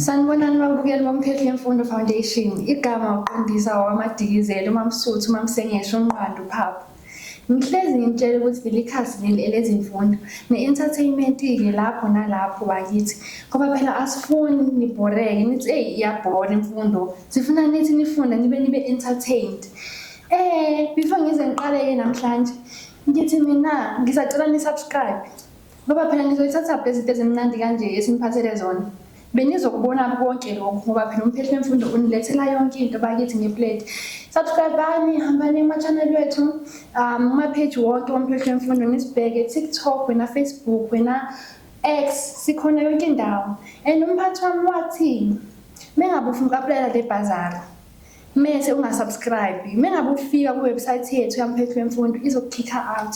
Sanibonani babukeli boMphehli Yemfundo Foundation. Igama uqondisa wakwaMadikizela, uMamsuthu, uMamsengesho, uNqwanda, uPhaphu. Ngihlezi ngitshela ukuthi leli khasi leli elezimfundo ne-entertainment-ke lapho nalapho bakithi ngoba phela asifuni nibhoreke nithi eyi iyabhora imfundo, sifuna nithi nifunde nibe nibe entertained. Before ngize ngiqale-ke namhlanje ngithi mina ngisacela ni-subscribe ngoba phela nizoyithathaphi lezi zinto ezimnandi kanje esiniphathele zona. Benizokubona konke lokhu ngoba phela uMphehli Wemfundo unilethela yonke into bakithi ngeplate. Subscribe-ani, hambani kuma-channel wethu, kuma-page wonke woMphehli Wemfundo nisibheke TikTok, wena Facebook, wena X, sikhona yonke indawo. And umphathi wami wathi mengabe ufuna uku-applyela le bhazari mese ungasubscribe, mengabe ufika ku-website yethu yaMphehli Wemfundo izokukhikha out.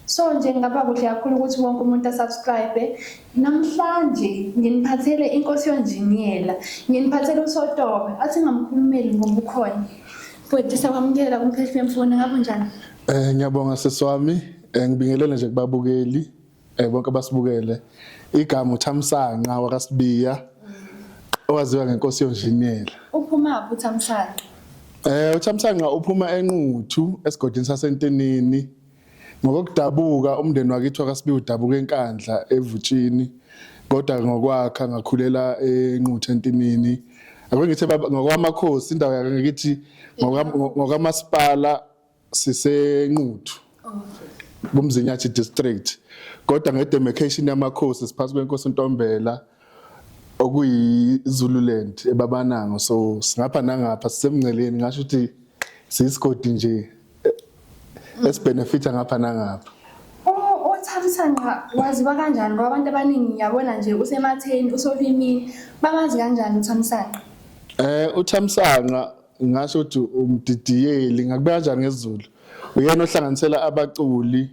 So nje ngingaba kuhle kakhulu ukuthi wonke umuntu asubscribe. Namhlanje nginiphathele inkosi yonjiniyela, nginiphathele uSotobe, athi ngamkhulumeli ngoba ukhona. Bhuti, siyakwamukela kuMphehli Wemfundo, ngabe unjani? Ngiyabonga sisi wami, ngibingelele nje kubabukeli bonke abasibukele. Igama uThamsanqa wakaSibiya owaziwa ngenkosi yonjiniyela. Uphumaphi uThamsanqa? UThamsanqa uphuma eNquthu esigodini saseNtinini. Ngokokudabuka umndeni wakithi wakaSibiya udabuka eNkandla eVutshini, kodwa ngokwakha ngakhulela eNquthu eNtinini. Ake ngithi baba ngokwamakhosi indawo yakithi ngokamasipala siseNquthu kuMzinyathi district, kodwa ngedemarcation yamakhosi siphansi kwenkosi uNtombela okuyi-Zululand eBabanango, so singapha nangapha sisemngceleni, ngasho ukuthi siyisigodi nje esibenefitha ngapha nangapha. UThamsanqa waziwa kanjani ngoba abantu abaningi ngiyabona nje usematheni usolimini, bamazi kanjani uThamsanqa? UThamsanqa ngasho ukuthi umdidiyeli, ngakubeka kanjani ngesiZulu, uyena ohlanganisela abaculi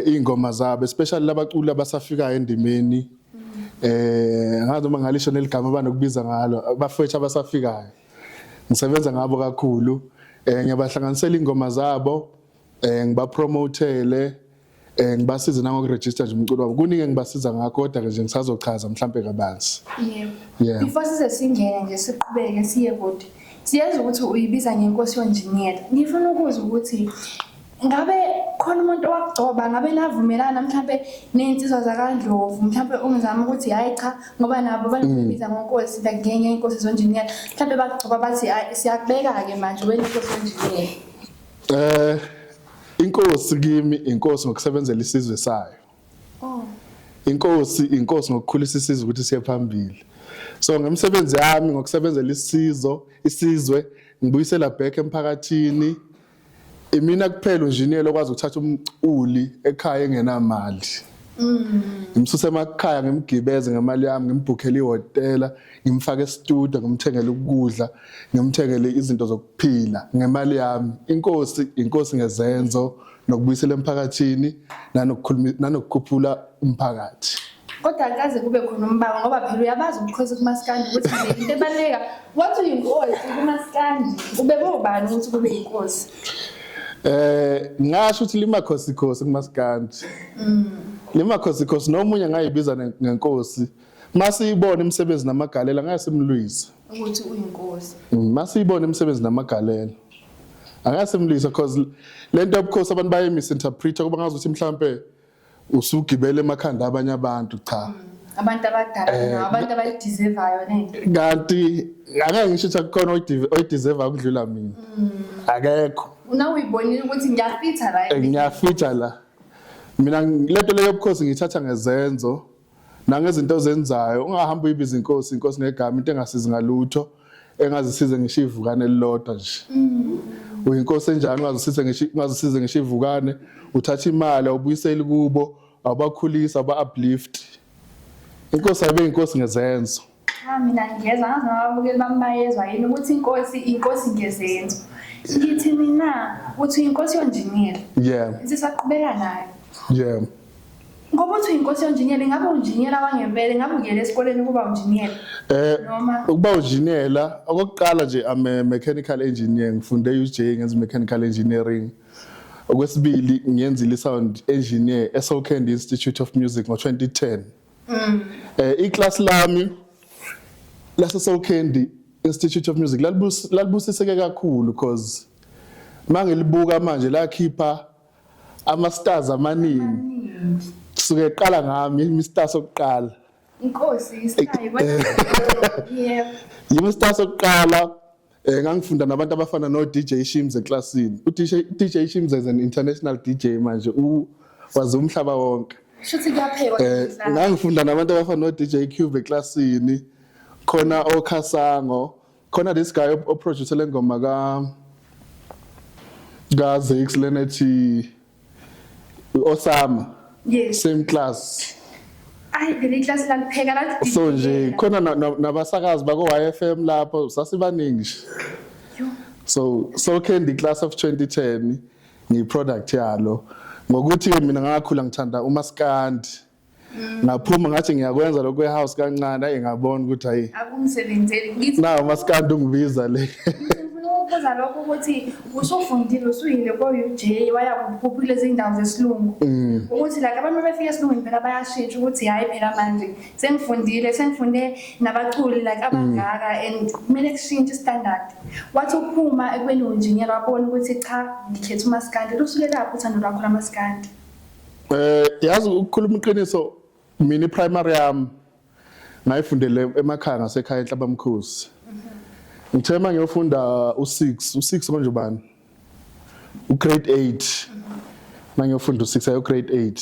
ingoma zabo, especially labaculi abasafikayo endimeni. Ngazi noma ngalisho neligama abanokubiza ngalo abafowethu abasafikayo, ngisebenza ngabo kakhulu. Ngiyabahlanganisela ingoma zabo, ngibapromothele, ngibasize nangokuregister nje umculo wabo. Kuningi engibasiza ngakho, kodwa ke nje ngisazochaza mhlambe kabanzi. Yebo. Before size singene nje siqhubeke siye kude, siyazi ukuthi uyibiza ngenkosi yonjiniyela. Ngifuna ukuzwa ukuthi ngabe khona umuntu owakugcoba, ngabe navumelana mhlambe ney'nsizwa zakaNdlovu, mhlambe ungizama ukuthi hhayi cha ngoba nabo banokubiza ngonkosi like ngenye inkosi zonjiniyela, mhlambe bakugcoba bathi hhayi siyakubeka-ke manje wena inkosi yonjiniyela. Inkosi kimi inkosi ngokusebenzela isizwe sayo. Inkosi inkosi ngokukhulisa isizwe ukuthi siye phambili. So ngemisebenzi yami ngokusebenzela isizo isizwe ngibuyisela back emphakathini. Imina kuphela unjiniyela okwazi ukuthatha umculi ekhaya engenamali. Ngimsuse emakhaya ngimgibeze ngemali yami, ngimbhukhele ihhotela, ngimfake e-studio, ngimthengele ukudla, ngimthengele izinto zokuphila ngemali yami. Inkosi inkosi ngezenzo nokubuyisela emphakathini nanokukhuluma nanokukhuphula umphakathi. Kodwa akaze kube khona umbango ngoba phela uyabazi ubukhosi kumaskandi ukuthi nje into ebaluleka wathi uyinkosi kumaskandi ubeke ubani ukuthi kube inkosi. Ngasho ukuthi limakhosi khosi kumaskandi. Limakhosi khosi nomunye ngayibiza ngenkosi. Masiyibona imisebenzi namagalela ngeke simlwise. Ukuthi uyinkosi. Masiyibona imisebenzi namagalelo. Angeke simlwise because lento yobukhosi abantu baye misinterpret kuba ngazi ukuthi mhlambe usugibele emakhanda abanye abantu, cha. Abantu abadala nabo abantu abayideservayo lento. Kanti angeke ngisho ukuthi akukhona oyideserve ukudlula mina. Akekho. Una uyibonile ukuthi ngiyafitha la. Ngiyafitha la. Mina lento leyo yobukhosi ngiyithatha ngezenzo nangezinto ozenzayo. Ungahamba uyibiza inkosi inkosi ngegama, into engasizi ngalutho, engazisize ngisho ivukane elilodwa nje. Uyinkosi enjani ungazisize ngisho ungazisize ngisho ivukane, uthatha imali awubuyiseli kubo, awubakhulisa, awuba-uplift. Inkosi ayibe inkosi ngezenzo. Cha mina ngiyezwa, ngazi noma ababukeli bami bayezwa yini ukuthi inkosi inkosi ngezenzo. Ngithi mina uthi inkosi yonjiniyela. Sisaqhubeka nayo. Ngoba uthi uyinkosi yonjiniyela, ingabe unjiniyela wangempela, ingabe ungena esikoleni ukuba unjiniyela? Noma Ukuba unjiniyela okokuqala nje I'm a mechanical engineer, ngifunde UJ ngenza mechanical engineering. Okwesibili ngiyenzile i-sound engineer eSoul Candy Institute of Music ngo-2010. Iclass lami Lase Soul Candy Institute of Music lalibusiseke kakhulu, because mangilibuka manje lakhipha ama stars amaningi. Suke eqala ngami, i-star sokuqala. Inkosi istar yibona, yebo. Yimi star sokuqala. Ngangifunda nabantu abafana no DJ Shims eklasini. U DJ Shims is an international DJ manje, u wazi umhlaba wonke. Shuthi kuyaphekwa. Ngangifunda nabantu abafana no DJ Cube eklasini, khona oKhasango, khona this guy oproduce le ngoma ka Zix lenethi Osama. Same class. Ayi, vele iklasi lalipheka lathi. So nje khona nabasakazi bako YFM lapho, sasibaningi nje. Yo. So Soul Candy class of 2010, ngiyi-product yalo, ngokuthi ke mina ngakhula ngithanda umaskandi. Ngaphuma ngathi ngiyakwenza lokho kwe-house kancane, ayi, ngabona ukuthi hayi, Akungisebenzeli ngithi. Na umaskandi ungibiza le. Ngifuna ukubuza lokho ukuthi usufundile, usuyile ko-UJ, waya kuphi kulezi ndawo zesilungu, ukuthi like abantu befika esilungwini phela bayashintsha ukuthi hayi phela manje sengifundile, sengifunde nabaculi like abangaka and kumele kushintshe i-standard. Wathi uphuma ekubeni unjiniyela, wabona ukuthi cha, ngikhetha umaskandi. Lusuke lapho uthando lwakho lamaskandi? Yazi, ukukhuluma iqiniso, mina i-primary yami ngayifundele emakhaya, ngasekhaya eNhlabamkhosi. Ngithe uma ngiyofunda u6, u6 konje ubani, u-grade 8, mangiyofunda u6 ayo grade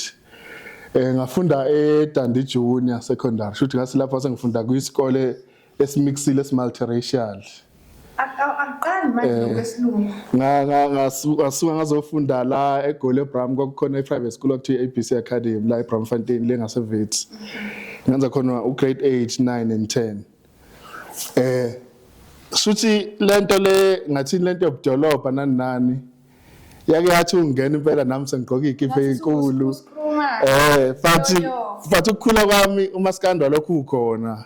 8, ngafunda eDundee Junior Secondary. Shuthi ngasi lapho sengifunda kwisikole esimixile, esimultiracial. Akuqali manje lokwesilungu. Ngasuka ngazofunda la eGoli, eBram, kwakukhona i-private school okuthiwa i-ABC Academy la eBramfontein le ngaseWits. Ngenza khona u-grade 8, 9 and 10. Shuthi lento le ngathini, lento yobudolobha nani nani, yake yathi ungena impela nami sengigqoka ikipa ezinkulu. But but ukukhula kwami umaskandi walokhu ukhona,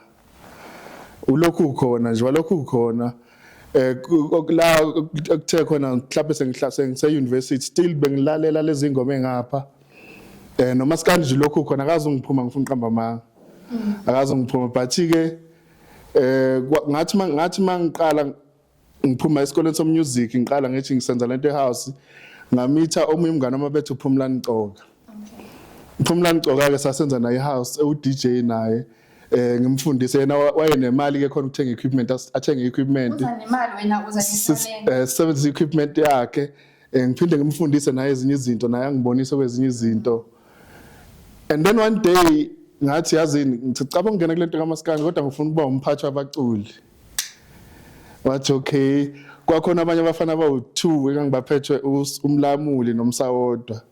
ulokhu ukhona nje, walokhu ukhona. La ekuthe khona mhlawumbe sengihlase ngise university, still bengilalela lezi ngoma engapha nomaskandi nje lokhu khona, akaze ngiphuma, ngifuna uqamba amanga, akaze ngiphuma. But ke ngathi mangiqala ngiphuma esikoleni somusic, ngiqala ngithi ngisenza lento ehouse, ngamitha omunye umngane wami abethu uPhumlani Coka. Phumlani Coka ke sasenza naye ihouse, ewu DJ naye. Ngimfundise yena, wayenemali ke khona ukuthenga equipment, athenge equipment. Uza nemali wena, uza netalent. Sebenzisa equipment yakhe, ngiphinde ngimfundise naye ezinye izinto, naye angibonise kwezinye izinto. And then one day ngathi, yazini, ngithi cabanga ukungena kule nto kaMaskandi, kodwa ngifuna ukuba umphathi wabaculi. Wathi okay. Kwakhona abanye abafana abawu-2 engangibaphethwe, umlamuli nomsawodwa.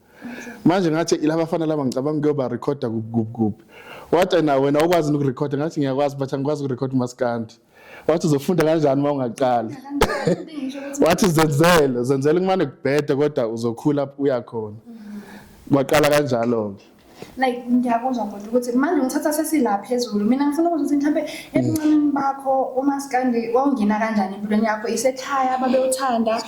Manje ngathi laba bafana laba ngicabanga kuyoba rekhoda kuphi kuphi kuphi. Wathi na wena ukwazi ukurekhoda? Ngathi ngiyakwazi, but angikwazi ukurekhoda umaskandi. Wathi uzofunda kanjani uma ungaqali? Wathi zenzele, zenzele, kumane kubhede, kodwa uzokhula uyakhona. Kwaqala kanjalo-ke. Like ngiyakuzwa kodwa ukuthi manje ngithatha sesila phezulu, mina ngifuna ukuzwa ukuthi mhlambe ebuncaneni bakho umaskandi wawungena kanjani empilweni yakho, isekhaya babewuthanda,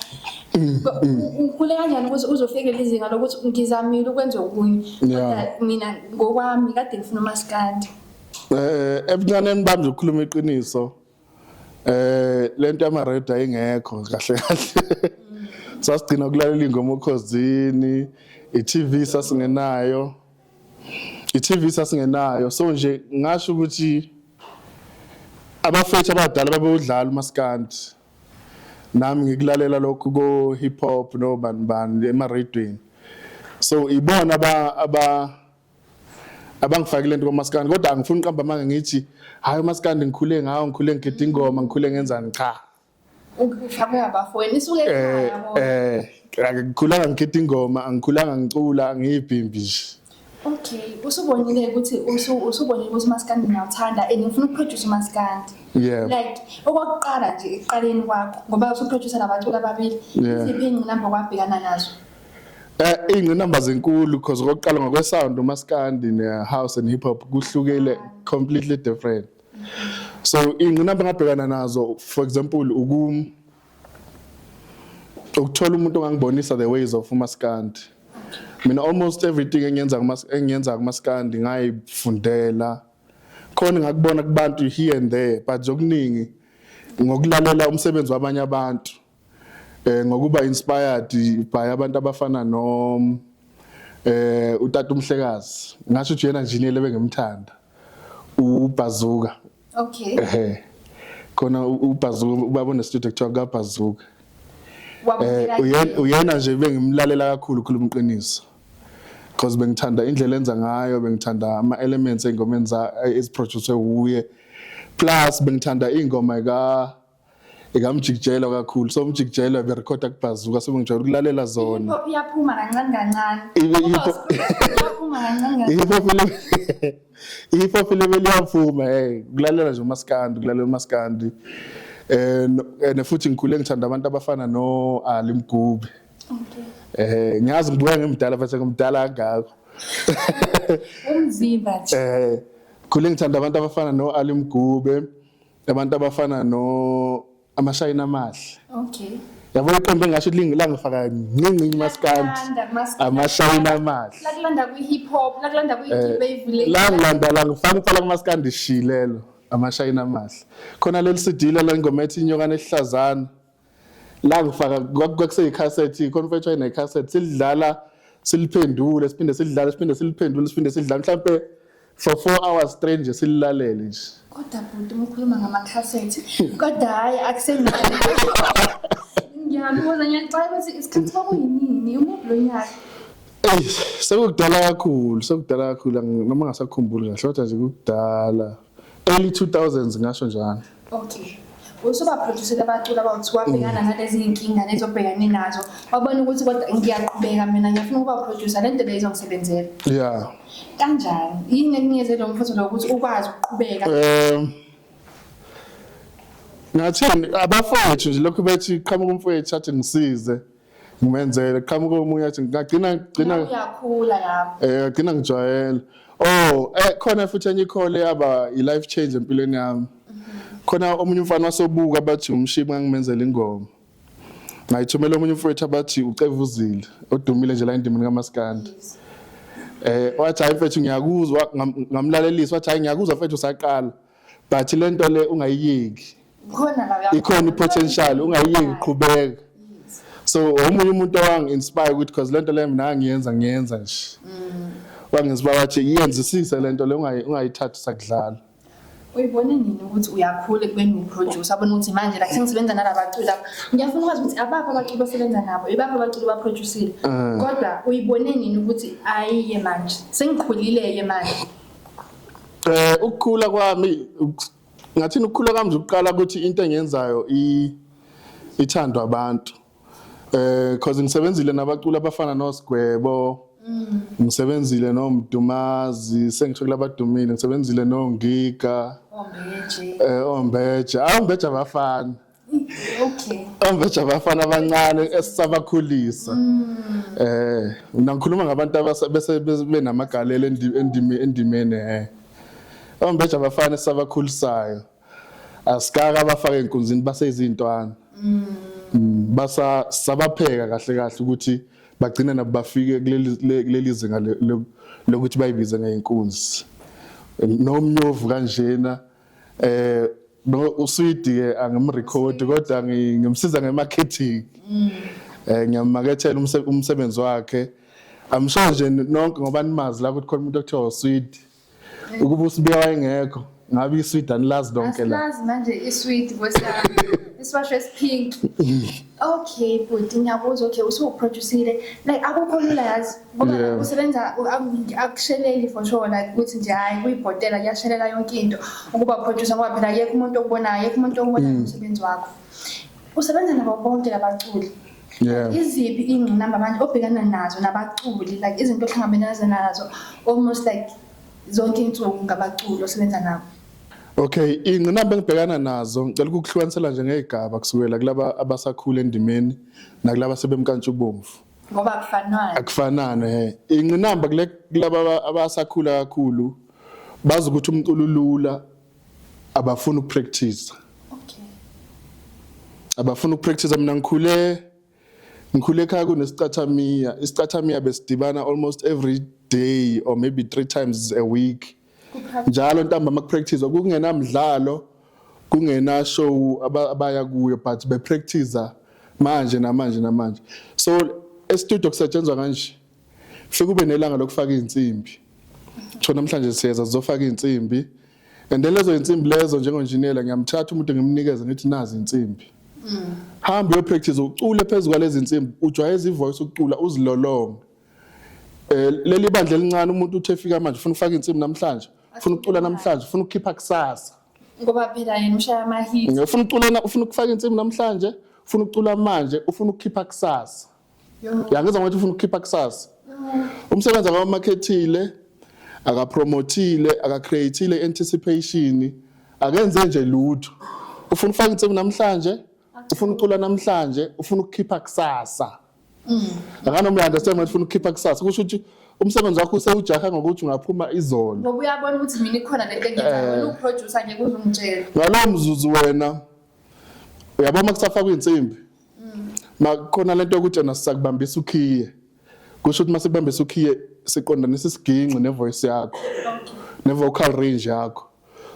ukhule kanjani ukuthi uzofika izinga lokuthi ngizamile ukwenza okunye, kodwa mina ngokwami kade ngifuna umaskandi? Ebuncaneni bami nje, ukukhuluma iqiniso, lento yama radio ayingekho kahle kahle. Sasigcina ukulalela ingoma okhozini, i-TV sasingenayo. I-TV sasingenayo. So nje ngasho ukuthi abafethu abadala babewudlala umaskandi. Nami ngikulalela lokhu ko hip hop no bani bani ema-radioweni. So ibona aba abangifakile lento komaskandi, kodwa angifuni uqamba amanga ngithi hayi, umaskandi ngikhule ngawo, ngikhule ngigida ingoma, ngikhule ngenzani, cha. Ufakwe abafowenu isuke ekhaya bona. Angikhulanga ngigida ingoma, angikhulanga ngicula, ngiyibhimbi nje. Okay, usubonile ukuthi usubonile ukuthi umaskandi ngiyawuthanda and ngifuna ukuproduce umaskandi. Yeah. Like okokuqala nje ekuqaleni kwakho, ngoba usuproduce nabaculi ababili, iziphi iy'ngqinamba okwabhekana nazo? Iy'ngqinamba zinkulu, because okokuqala ngokwe-sound umaskandi ne-house and hip hop kuhlukile, completely different. So iy'ngqinamba engabhekana nazo, for example, ukuthola umuntu ongangibonisa the ways of umaskandi. Mina almost everything engiyenza kumaskandi ngayifundela. Khona ngakubona kubantu here and there, but nje okuningi ngokulalela umsebenzi wabanye abantu, ngokuba inspired by abantu abafana no utata uMhlekazi. Ngasho ukuthi yena nje ebengimthanda, uBazuka. Ehe, khona uBazuka, ubaba one-studio kuthiwa kaBazuka. Wabukela Uyena nje bengimlalela kakhulu, khuluma iqiniso, because bengithanda indlela enza ngayo, bengithanda ama elements ey'ngomeni ezi-produce uye, plus bengithanda ingoma ekaMjikijelo kakhulu. So uMjikijelo berekhoda kuBazuka, so bengijwayele ukulalela zona. Hip hop iyaphuma kancane kancane. Iyaphuma kancane kancane. I-hip hop level iyaphuma, kulalela nje umaskandi, kulalela umaskandi. And futhi ngikhule ngithanda abantu abafana no Ali Mgube. Ngiyazi ngibuka ngimdala, futhi ngimdala kangako. Umzimba nje. Khule ngithanda abantu abafana no Ali Mgube, abantu abafana no Amashayina Amahle. Yabo, iqembu engasho ukuthi langifaka ncinci maskandi. Lakulanda kumaskandi. Amashayina Amahle. Lakulanda kwi-hip hop, lakulanda kwi-gibe ivulekile. La ngilanda la ngifaka uqala kumaskandi shilelo Amashayina Amahle. Khona leli CD la ngoma ethi Inyokane Ehlazana. La ngifaka kwakuseyikhasethi, khona mfethu wayenekhasethi, silidlala siliphendule, siphinde sidlale, siphinde siliphendule, siphinde sidlale, mhlambe for 4 hours straight nje sililalele nje. Kodwa bhuti, uma ukhuluma ngamakhasethi, kodwa hhayi, akusenani. Ngiyabuza, ngiyacela ukuthi isikhathi kwakuyinini, umuphi lo nyaka? Ey, sekukudala kakhulu, sekudala kakhulu, noma ngasakhumbuli kahle, kodwa nje kukudala. Early 2000s, ngasho njalo. Okay. Usuba-producela abaculi abawu-two, wabhekana nalezi iy'nkinga lezi obhekane nazo. Wabona ukuthi kodwa ngiyaqhubeka mina, ngiyafuna ukuba producer, le nto le izongisebenzela. Kanjani? Yini ekunikeze lo mfutho lo ukuthi ukwazi ukuqhubeka? Ngathi abafowethu nje lokhu bethi qhamuka umfowethu athi ngisize, ngimenzele, qhamuka omunye athi ngagcina gcina. Uyakhula lapho. Ngagcina ngijwayela. Oh, khona futhi enye i-call yaba i-life change empilweni yami. Khona omunye umfana wasobuka bathi umshibi, ngangimenzela ingoma. Ngayithumela omunye umfowethu abathi uCevuzile, odumile nje la endimeni kaMaskandi. Wathi, "Hayi mfethu, ngiyakuzwa." Ngamlalelisa, wathi, "Hayi, ngiyakuzwa mfethu, usaqala. But lento le ungayiyeki." Khona la. Ikhona i-potential, ungayiyeki, qhubeka. So omunye umuntu owangi-inspire ukuthi, because lento le mina ngiyenza nje. Wangi-inspire wathi iyenzisise lento le, ungayithathi sakudlala. Uyibone nini ukuthi uyakhula ekubeni uproducer? Abona ukuthi manje la sengisebenza nalabaculi laba. Ngiyafuna ukwazi ukuthi abaphi abaculi osebenza nabo, ibaphi abaculi abaproducile. Kodwa uyibone nini ukuthi ayiye manje? Sengikhulile-ke manje. Ukukhula kwami, ngathini, ukukhula kwami nje ukuqala ukuthi into engiyenzayo ithandwa abantu. Cause ngisebenzile nabaculi abafana noSigwebo. Ngisebenzile noMdumazi, sengisho kulabadumile, ngisebenzile noNgiga, Ombeje. Ombeje, Ombeje abafana. Ombeje abafana abancane esisabakhulisa. Mina ngikhuluma ngabantu abase bese benamagalelo endimeni. Ombeje abafana esisabakhulisayo. Asikaka abafaka enkunzini, baseyizintwana. Basa sabapheka kahle kahle ukuthi bagcina nabo bafike kuleli zinga lokuthi bayibize ngeinkunzi. Nomnyovu kanjena, no uSwidi ke angimrecord, kodwa ngimsiza ngemarketing. Ngiyamakethela umsebenzi wakhe. I'm sure nje nonke ngoba nimazi la ukuthi khona umuntu okuthiwa uSwidi. Ukuba uSibiya wayengekho, ngabe iSwidi anilazi lonke la. Asilazi manje iswidi kwesami. Isiwasho esipink. Okay, bhuti, ngiyakuzwa. Okay, usuproducile. Like akukho lula, yazi. Ngoba usebenza akusheleli for sure, like ukuthi nje hayi, kuyibhotela kuyashelela yonke into ukuba producer, ngoba phela akekho umuntu okubonayo, akekho umuntu okubonayo umsebenzi wakho. Usebenza nabo bonke labaculi. Iziphi iy'ngqinamba manje obhekana nazo nabaculi, like izinto ohlangabezana nazo almost like zonke iy'nsuku ngabaculi osebenza nabo? Okay, ingqinamba engibhekana nazo ngicela ukukuhlukanisela nje ngezigaba, kusukela kulaba abasakhula endimeni nakulaba sebemkantshubomvu. Ngoba akufanani. Akufanani he. Ingqinamba kule kulaba abasakhula kakhulu, bazi ukuthi umculo lula, abafuna ukupractice. Abafuna ukupractice. Mina ngikhule ekhaya kunesicathamiya. Isicathamiya besidibana almost every day or maybe 3 times a week. Ku-primary. Njalo ntambama kupractice, kungenamdlalo, kungena show abaya kuyo, but bepractice manje namanje namanje. So e-studio kusetshenzwa kanje, fike kube nelanga lokufaka insimbi. Tho namhlanje siyeza sizofaka insimbi, and then lezo insimbi lezo, njengonjiniyela, ngiyamthatha umuntu ngimnikeze, ngithi nazi insimbi, hamba uyopractice, ucule phezu kwalezi insimbi, ujwayeze ivoice ukucula, uzilolonge. Leli bandla elincane, umuntu uthe fika manje ufuna ukufaka insimbi namhlanje, ufuna ukucula namhlanje, ufuna ukukhipha kusasa. Ngoba phela yena ushaya ama-hit. Ngifuna ukucula, ufuna ukufaka insimbi namhlanje, ufuna ukucula manje, ufuna ukukhipha kusasa. Yangizwa ngokuthi ufuna ukukhipha kusasa. Umsebenzi akawamakethile, akapromotile, akacreateile anticipation, akenze nje lutho. Ufuna ukufaka insimbi namhlanje, ufuna ukucula namhlanje, ufuna ukukhipha kusasa. Akanoma understand ukuthi ufuna ukukhipha kusasa kusho ukuthi umsebenzi wakho usewujaha ngokuthi ungaphuma izolo. Ngoba uyabona ukuthi mina ikhona lento engiyenzayo, wena uproducer ngeke uze ungitshele. Ngalowo mzuzu wena uyabona kusafakwa insimbi, makhona lento yokuthi wena sisakubambisa ukhiye, kusho ukuthi masikubambisa ukhiye siqondanisa isiginci nevoice yakho ne-vocal range yakho.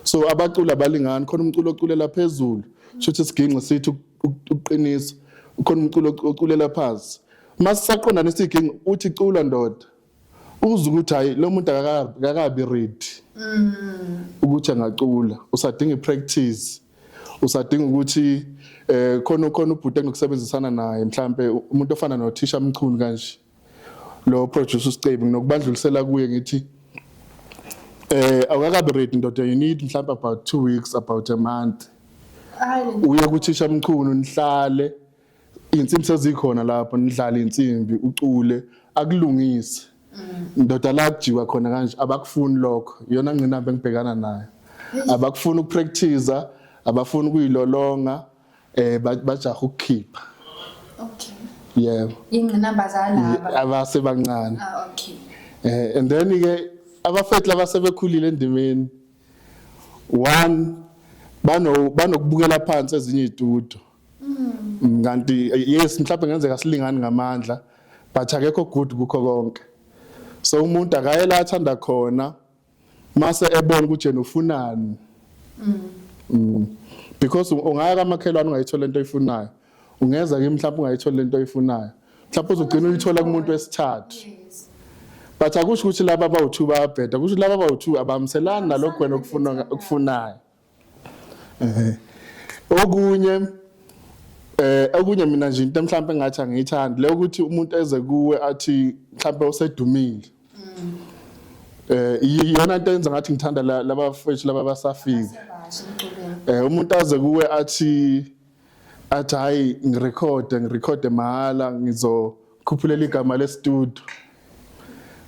So abaculi abalingani. Khona umculo oculela phezulu, kusho ukuthi isiginci sithi ukuqinisa. Khona umculo oculela phansi. Masisaqondanisa isiginci, uthi cula ndoda, uze ukuthi hayi, lo muntu akakabi ready ukuthi angacula, usadinga ipractice, usadinga ukuthi khona ubhuti engikusebenzisana naye, mhlambe umuntu ofana nothisha Mchunu kanje, lo producer uSicebi, nginokubandlulisela kuye, ngithi awukakabi ready ndoda, you need mhlambe about 2 weeks, about a month. Hayi. Uye kuthisha Mchunu, nihlale, insimbi sezikhona lapho, nidlale insimbi, ucule, akulungise ndoda. La kujiwa khona kanje, abakufuni lokho. Iyona ngqinamba engibhekana nayo, abakufuni ukupractice, abafuni ukuyilolonga, bajaha ukukhipha. Yebo. Ingqinamba zalaba. Abasebancane. Ah, okay. And then ke abafethu labasebekhulile endimeni, one, banokubukela phansi ezinye izitudio. Kanti yes, mhlawumbe ngenzeka silingani ngamandla, but akekho good kukho konke. So umuntu akaye la athanda khona, mase ebona ukuthi yena ufunani, because ungaya kamakhelwane ungayithola into oyifunayo, ungeza kimi mhlawumbe ungayithola into oyifunayo, mhlawumbe uzogcina uyithola kumuntu wesithathu. But akusho ukuthi laba abawu-2 bayabheda, kusho ukuthi laba abawu-2 abamselani nalokhu wena okufuna okufunayo. Okunye mina nje into mhlawumbe engathi angiyithandi le, ukuthi umuntu eze kuwe athi mhlawumbe usedumile. Iyona into enza ngathi ngithanda laba fethu laba basafika. Sebasha emculweni. Umuntu aze kuwe athi hayi, ngirekhode mahala, ngizokhuphulela igama le-studio,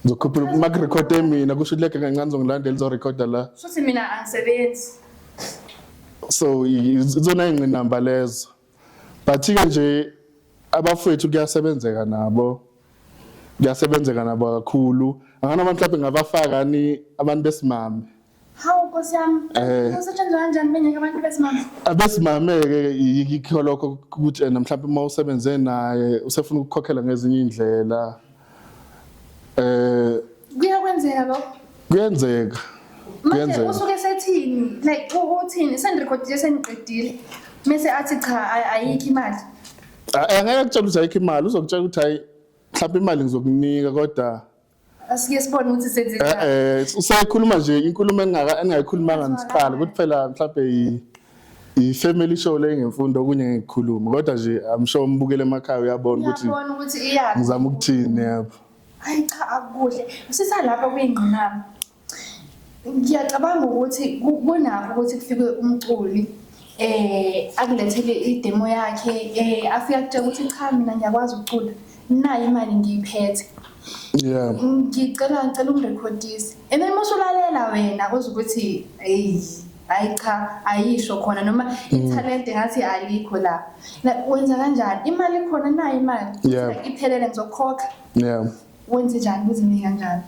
ngizokhuphula makurekhode mina, kusho ukuthi leke kancane zongilandela, izorekhoda la. Futhi mina angisebenzi. So izona ingqinamba lezo, but ke nje abafowethu kuyasebenzeka nabo, kuyasebenzeka nabo kakhulu. Anganoma mhlawumbe ngabafaka ni abantu besimame. Hawu Nkosi yami. Usetshenzwa kanjani bengeke abantu besimame? Abesimame-ke yikho lokho ukuthi ena mhlawumbe uma usebenze naye usefuna ukukhokhela ngezinye iy'ndlela. Kuyakwenzeka lokho. Kuyenzeka. Manje Kuyenzeka. usuke sethini? Like uthini? Sengirekhodile, sengiqedile. Mese athi cha, ayikho imali. Angeke akutshela ukuthi ayikho imali, uzokutshela ukuthi hayi, mhlawumbe imali ngizokunika, kodwa Asike sibone ukuthi senze njani. Usayikhuluma nje inkulumo engingayikhulumanga nisiqala ukuthi phela mhlawumbe i-family show le ngemfundo, okunye ngikukhuluma, kodwa nje I'm sure umbukele emakhaya uyabona ukuthi Uyabona ukuthi iyaphi. Ngizama ukuthini yapho. Hayi cha, akukuhle. Sisalapha kuyingqinamba. Ngiyacabanga ukuthi kunakho ukuthi kufike umculi akulethele idemo yakhe, afike akutshela ukuthi cha, mina ngiyakwazi ukucula, nayi imali ngiyiphethe. Ngicela ungirekhodise. And then masulalela wena uzwe ukuthi hey, hayi cha, ayisho khona noma ithalente ngathi alikho la. Like wenza kanjani? Imali ikhona, nayi imali. Iphelele, ngizokhokha. Wenze njani, kuzime kanjani?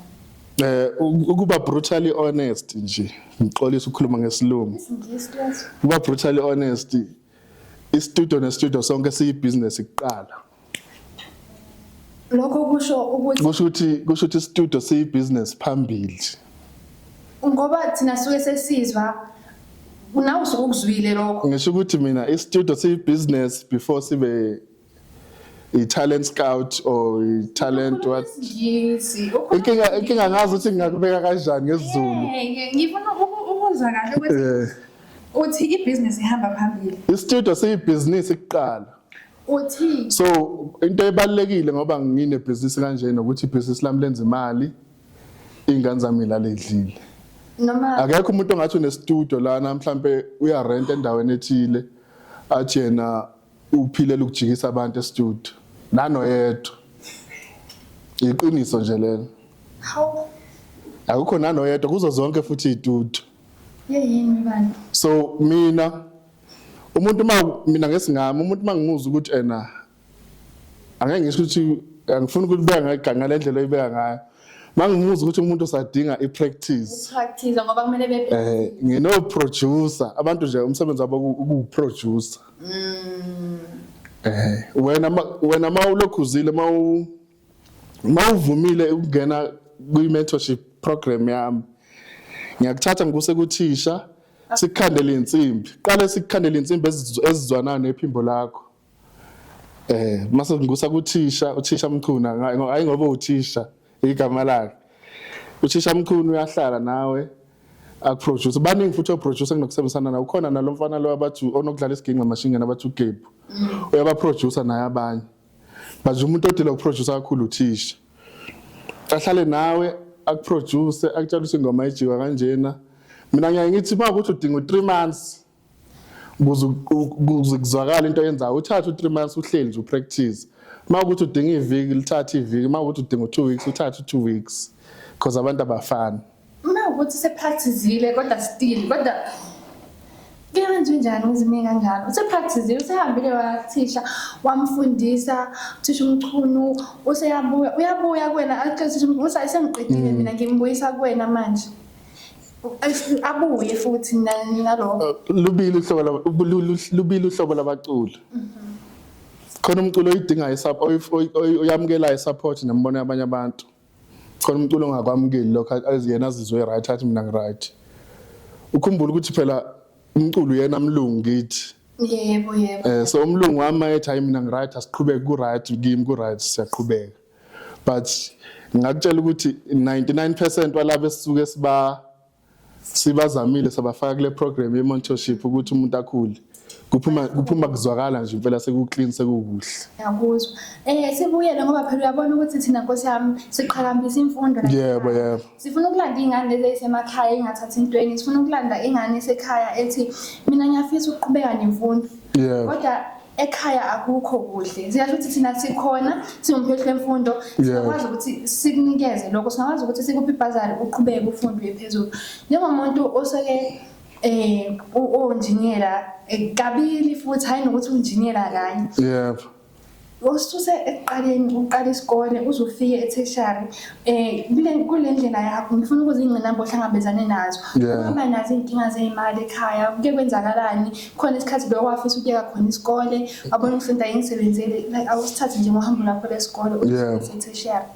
Ukuba brutally honest nje, ngixolisa ukukhuluma ngesilungu. IsiNgisi leso. Ukuba brutally honest, i-studio ne-studio sonke siyi-business kuqala. Lokho kusho ukuthi Kusho ukuthi i-studio siyi-business phambili. Ngoba thina suke sesizwa, nawe usuke ukuzwile lokho. Ngisho ukuthi mina i-studio siyi-business before sibe i-talent scout or i-talent what. IsiNgisi. Inkinga ngazi ukuthi ngingakubeka kanjani ngesiZulu. Ngifuna ukuzwa kahle ukuthi uthi ibhizinisi ihamba phambili. I-studio siyibhizinisi kuqala. Uthi So into ebalulekile ngoba nginebhizinisi kanjena ukuthi ibhizinisi lami lenza imali, iy'ngane zami ilale idlile. Noma Akekho umuntu ongathi une-studio lana, mhlampe uyarenta endaweni ethile, athi yena uphilela ukujikisa abantu e-studio. Nanoyedwa. Iqiniso nje lelo. Hawu. Akukho nanoyedwa kuzo zonke futhi iy'studio. Yeyini bantu. So mina umuntu ma mina ngesingami umuntu mangimuzwa ukuthi ena angeke ngisho ukuthi angifuni ukubeka ngale ndlela oyibeka ngayo, mangimuzwa ukuthi umuntu usadinga i-practice. Practice ngoba kumele be Ngino producer, abantu nje umsebenzi wabo ukuproducer. Wena mawulokhuzile mawuvumile ukungena kwi mentorship program yami, ngiyakuthatha ngikuse kuthisha, sikukhandele insimbi, qale sikukhandele insimbi ezizwanayo nephimbo lakho. Mase ngikusa kuthisha, uthisha Mchunu, hayi ngoba uthisha igama lakhe, uthisha Mchunu uyahlala nawe akuproduce. Baningi futhi oproducer enginokusebenzisana nawo. Ukhona nalo mfana lo abathi onokudlala isiginci amashingeni, abathi uGebu, uyabaproducer naye abanye, but umuntu odila ukuproducer kakhulu uthisha. Ahlale nawe akuproduce, akutshela ukuthi ingoma ijika kanjena. Mina ngiyaye ngithi uma ukuthi udinga u-3 months ukuze kuzwakala into oyenzayo, uthathe u-3 months uhleli nje upractice. Uma ukuthi udinga iviki, lithathe iviki. Uma ukuthi udinga u-2 weeks, uthathe u-2 weeks, because abantu abafani. Uma ukuthi usepracticile kodwa still, kodwa kuyenziwa njani ukuze ime kanjalo? Usepracticile, usehambile wathisha, wamfundisa uthisha uMchunu, useyabuya, uyabuya kuwena akutshela uthisha uMchunu usengiqedile mina, ngimbuyisa kuwena manje. Abuye futhi nalokho. Lubili uhlobo labaculi. Khona umculo oyidingayo, oyamukelayo i-support nembono yabanye abantu. Khona umculo ongakwamukeli lokho, yena azizwe right, athi mina ngi-right. Ukhumbule ukuthi phela umculo uyena mlungu kithi. Yebo yebo. So umlungu wami ethi hayi mina ngi-right, asiqhubeke, ku-right kimi, ku-right, siyaqhubeka. But ngingakutshela ukuthi 99% walabo esisuke sibazamile sabafaka kule program ye-mentorship ukuthi umuntu akhule, kuphuma kuzwakala nje impela seku-clean, sekukuhle. Ngiyakuzwa. Sibuyele ngoba phela uyabona ukuthi thina Nkosi yami siqhakambisa imfundo la Yebo ekhaya. Yebo. Sifuna ukulanda iy'ngane lezi ey'semakhaya ey'ngathathi intweni, sifuna ukulanda ingane esekhaya ethi mina ngiyafisa ukuqhubeka nemfundo. Kodwa ekhaya akukho kuhle. Siyasho ukuthi thina sikhona, siwumphehlo wemfundo, singakwazi ukuthi sikunikeze lokho, singakwazi ukuthi sikuphe ibhazari uqhubeke ufunde uye phezulu. Njengomuntu oseke onjiniyela kabili futhi, hayi nokuthi unjiniyela kanye. Ususe ekuqaleni uqala isikole uze ufike e-tertiary, kule ndlela yakho ngifuna ukuze iy'ngqinamba ohlangabezane nazo. Uhamba nazo iy'nkinga zey'mali ekhaya, kuke kwenzakalani? Khona isikhathi lo wafisa ukuyeka khona isikole, wabona ukuthi lento ayingisebenzeli, like awusithathe nje ngohambo lwakho lesikole uze e-tertiary.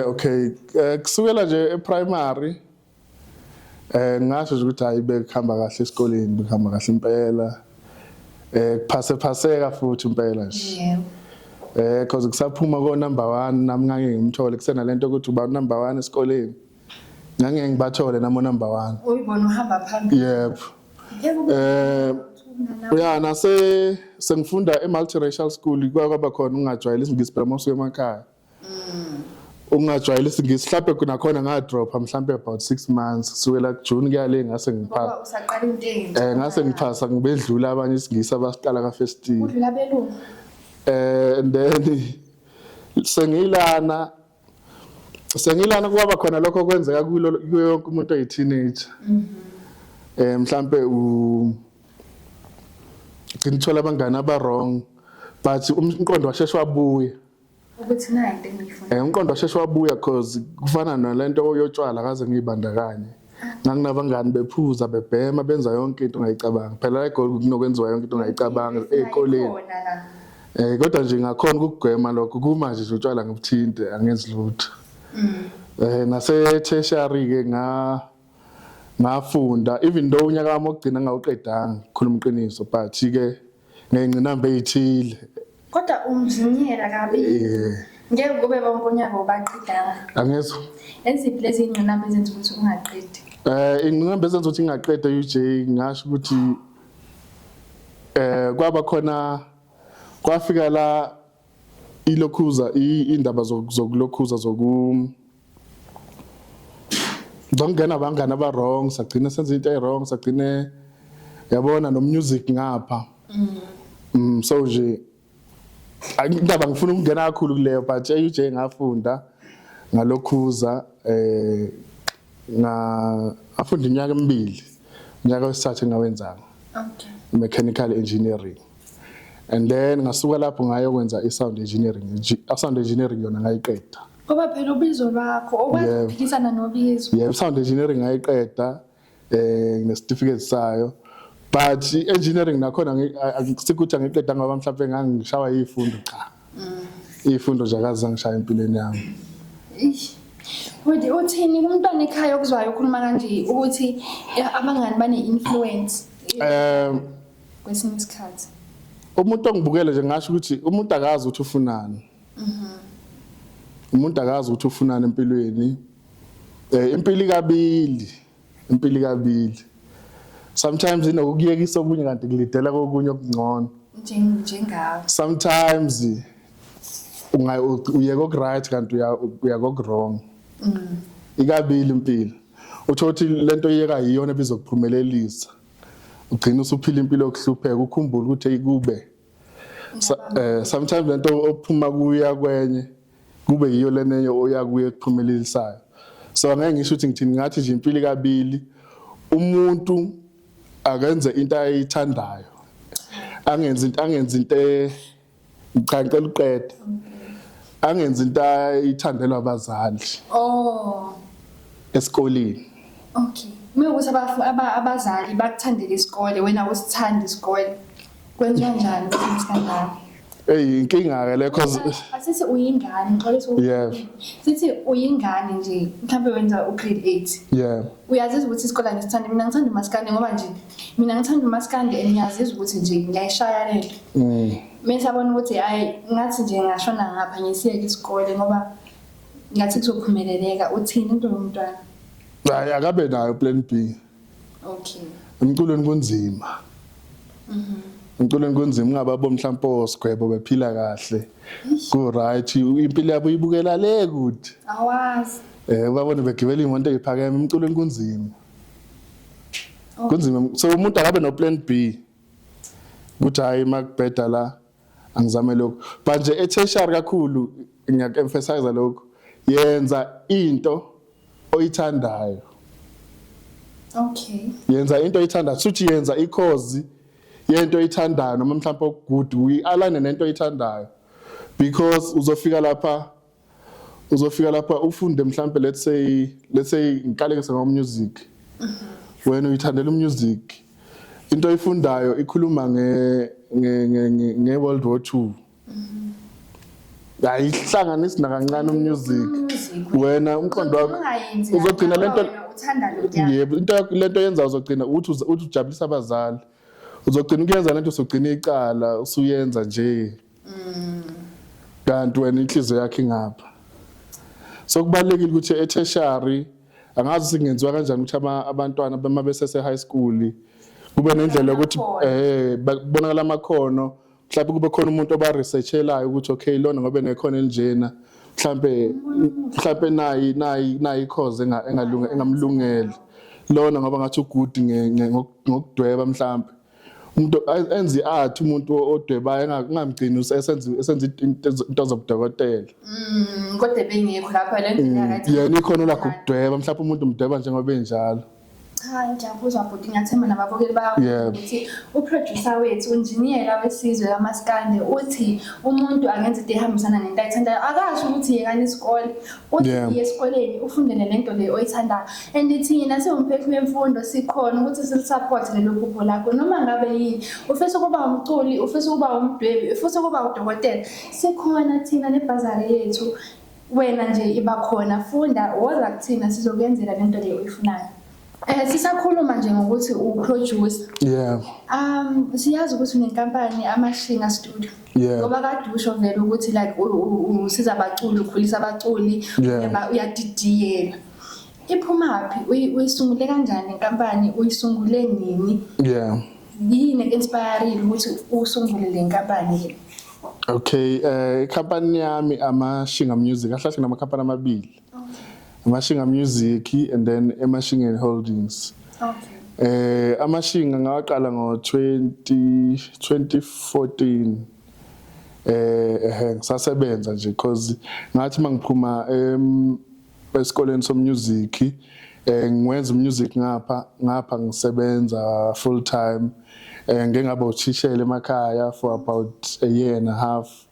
Okay, kusukela nje e-primary ngingasho nje ukuthi hayi bekuhamba kahle esikoleni, bekuhamba kahle impela. Kuphase phaseka futhi impela nje. Because kusaphuma ko number 1 nami ngake ngimthole, kusena lento ukuthi uba number 1 esikoleni. Ngangeke ngibathole nami number 1. Uyibona uhamba phambili. Yebo. Yebo. Ya, nase sengifunda e multiracial school, kwaba khona ungajwayele isiNgisi phela mawusuka emakhaya. Ungajwayele isiNgisi, mhlawumbe nakhona ngadropha mhlawumbe about 6 months, kusukela kuJune kuya le ngase ngiphasa. Ngoba usaqala into entsha. Ngase ngiphasa ngibedlula abanye isiNgisi abasiqala ka first year. Udlula abelungu. And then sengilana kwaba khona lokho kwenzeka kulo kuyo yonke umuntu oyi teenager. Mhlambe u gcina uthola abangani aba wrong, but umqondo washeshe wabuya. Ukuthi nayi into engiyifuna. Umqondo washeshe wabuya cause kufana nalento yotshwala kaze ngiyibandakanye. Nganginabangani bephuza, bebhema, benza yonke into ongayicabanga. Phela la eGoli kunokwenziwa yonke into ongayicabanga ey'koleni. Ikhona la. Kodwa nje ngakhona ukugwema lokho, kumanje nje utshwala ngibuthinte, angenzi lutho. Nase tertiary ke ngafunda, even though unyaka wami wokugcina ngawuqedanga, khuluma iqiniso, but ke ngeyingqinamba ezithile. Kodwa unjiniyela kabi. Ngeke kube bonke unyaka ubaqedanga. Angizwa. Eziphi lezi ngqinamba ezenza ukuthi ungaqedi? Ingqinamba ezenza ukuthi ngingaqeda UJ, ngasho ukuthi kwaba khona, kwafika la ilokhuza indaba zokulokhuza zokungena abangani aba wrong, sagcina senza into e wrong, sagcine yabona no music ngapha. So nje indaba ngifuna ukungena kakhulu kuleyo, but e-UJ ngafunda ngalokhuza, nga afunda iminyaka emibili, unyaka wesithathu engawenzanga mechanical engineering, and then ngasuka lapho ngayokwenza i-sound engineering. I-sound engineering yona ngayiqeda. Ngoba phela ubizo lwakho okwazi ukuphikisana nobizo. Yeah, sound engineering ngayiqeda ngesitifiketi sayo, but i-engineering nakhona akusikuthi angiqeda ngoba mhlawumbe ngangishawa yifundo, cha. Ifundo nje akaze ngishaya empilweni yami. Eish. Uthi uthini kumntwana ekhaya okuzwayo ukhuluma kanje ukuthi abangani bane-influence kwesinye isikhathi? Umuntu ongibukele nje, ngasho ukuthi umuntu akazi ukuthi ufunani. Umuntu akazi ukuthi ufunani empilweni. Impilo ikabili, impilo ikabili. Sometimes inokukuyekisa okunye kanti kulidela kokunye okungcono. Njengawe. Sometimes unga uye koku-right kanti uya koku-wrong. Ikabili impilo. Uthola ukuthi lento oyiyeka yiyona ebizokuphumelelisa. Ugcina usuphila impilo yokuhlupheka, ukhumbule ukuthi hey, kube sometimes lento ophuma kuya kwenye kube yiyo lenenye oya kuye ekuphumelelisayo. So angeke ngisho ukuthi ngithini, ngathi nje impilo ikabili, umuntu akenze into ayithandayo, angenzi into cha, ngicela uqede, angenzi into ayithandelwa abazali esikoleni. Okay. Mewukuthi abazali bakuthandela isikole, wena usithanda isikole. Kwenziwa njani kwesinye isikhathi? Hey, inkinga ke le, cause Asithi uyingane, ngixolisa Sithi uyingane nje, mhlawumbe wenza u-grade 8. Uyazizwa ukuthi isikole angisithandi, mina ngithanda umaskandi ngoba nje mina ngithanda umaskandi and ngiyazizwa ukuthi nje ngiyayishaya lento. Mase abona ukuthi hayi, ngathi nje ngashona ngapha ngisiyeke isikole ngoba ngathi kuzophumeleleka, uthini into yomntwana? Hayi, akabe nayo plan B. Emculweni kunzima. Emculweni kunzima, ungababo mhlawumbe osigwebo bephila kahle. Ku right, impilo yabo ibukela le kude. Awazi. Babone begibela imoto eziphakeme, emculweni kunzima. Kunzima. So umuntu akabe no plan B. Kuthi hayi, makubheda la angizame lokho. But nje e-tertiary kakhulu ngiyak-emphasize lokho. Yenza into oyithandayo. Yenza into oyithandayo. Suthi yenza i-course yento oyithandayo noma mhlawumbe oku-good uyi-align nento oyithandayo. Because uzofika lapha ufunde mhlawumbe, let's say ngikalekise ngo music. Wena uyithandela umusic. Into oyifundayo ikhuluma nge World War II. Ayihlanganisi nakancane umusic. Wena umqondo wakho Ungayenzi uzogcina lento wena uthanda lokuyana. Yebo, into lento yenza uzogcina uthi ujabulisa abazali. Uzogcina ukuyenza lento, usugcina icala usuyenza nje. Kanti wena inhliziyo yakho ingapha. So kubalekile ukuthi e-tertiary, angazi singenziwa kanjani ukuthi abantwana bema besese high school kube nendlela yokuthi Amakhono. Kubonakala amakhono, mhlawumbe kube khona umuntu oba researchelayo ukuthi okay, lona ngoba nekhono elinjena, mhlawumbe nayi course engalunga engamlungeli lona, ngoba ngathi u-good ngokudweba, mhlawumbe umuntu enze i-art, umuntu odwebayo engamgcini esenza into zobudokotela. Kodwa bengekho lapha le ndlela. Yena ikhono lakhe ukudweba, mhlawumbe umuntu umdweba njengoba enjalo. Cha, ngiyakuzwa bhuti, ngiyathemba nababukeli bakho ukuthi uproducer wethu, unjiniyela wesizwe kamaskandi, uthi umuntu angenza into ehambisana nento ayithandayo. Akasho ukuthi yekani isikole, uthi iye esikoleni ufundele lento le oyithandayo. And thina siwumphehli wemfundo sikhona ukuthi silisupport lelo phupho lakho, noma ngabe yini. Ufisa ukuba umculi, ufisa ukuba umdwebi, ufisa ukuba udokotela, sikhona thina nebhazari yethu. Wena nje iba khona, funda, woza kuthina, sizokwenzela lento le oyifunayo. Sisakhuluma nje ngokuthi u-producer. Siyazi ukuthi unenkampani, Amashinga Studio. Ngoba kade usho vele ukuthi like usiza abaculi, ukhulisa abaculi, uyadidiyela. Iphumaphi? Uyisungule kanjani inkampani? Uyisungule nini? Yini eku-inspire ukuthi usungule le nkampani le? Okay, ikhampani yami, Amashinga Music, ahlahle namakhampani amabili. Amashinga Music and then Emashingeni Holdings. Amashinga ngawaqala ngo 20 2014. Ngisasebenza nje because ngathi mangiphuma esikoleni somusic, ngiwenza music ngapha ngapha, ngisebenza full time. Ngeke ngaba uthishela emakhaya for about a year and a half.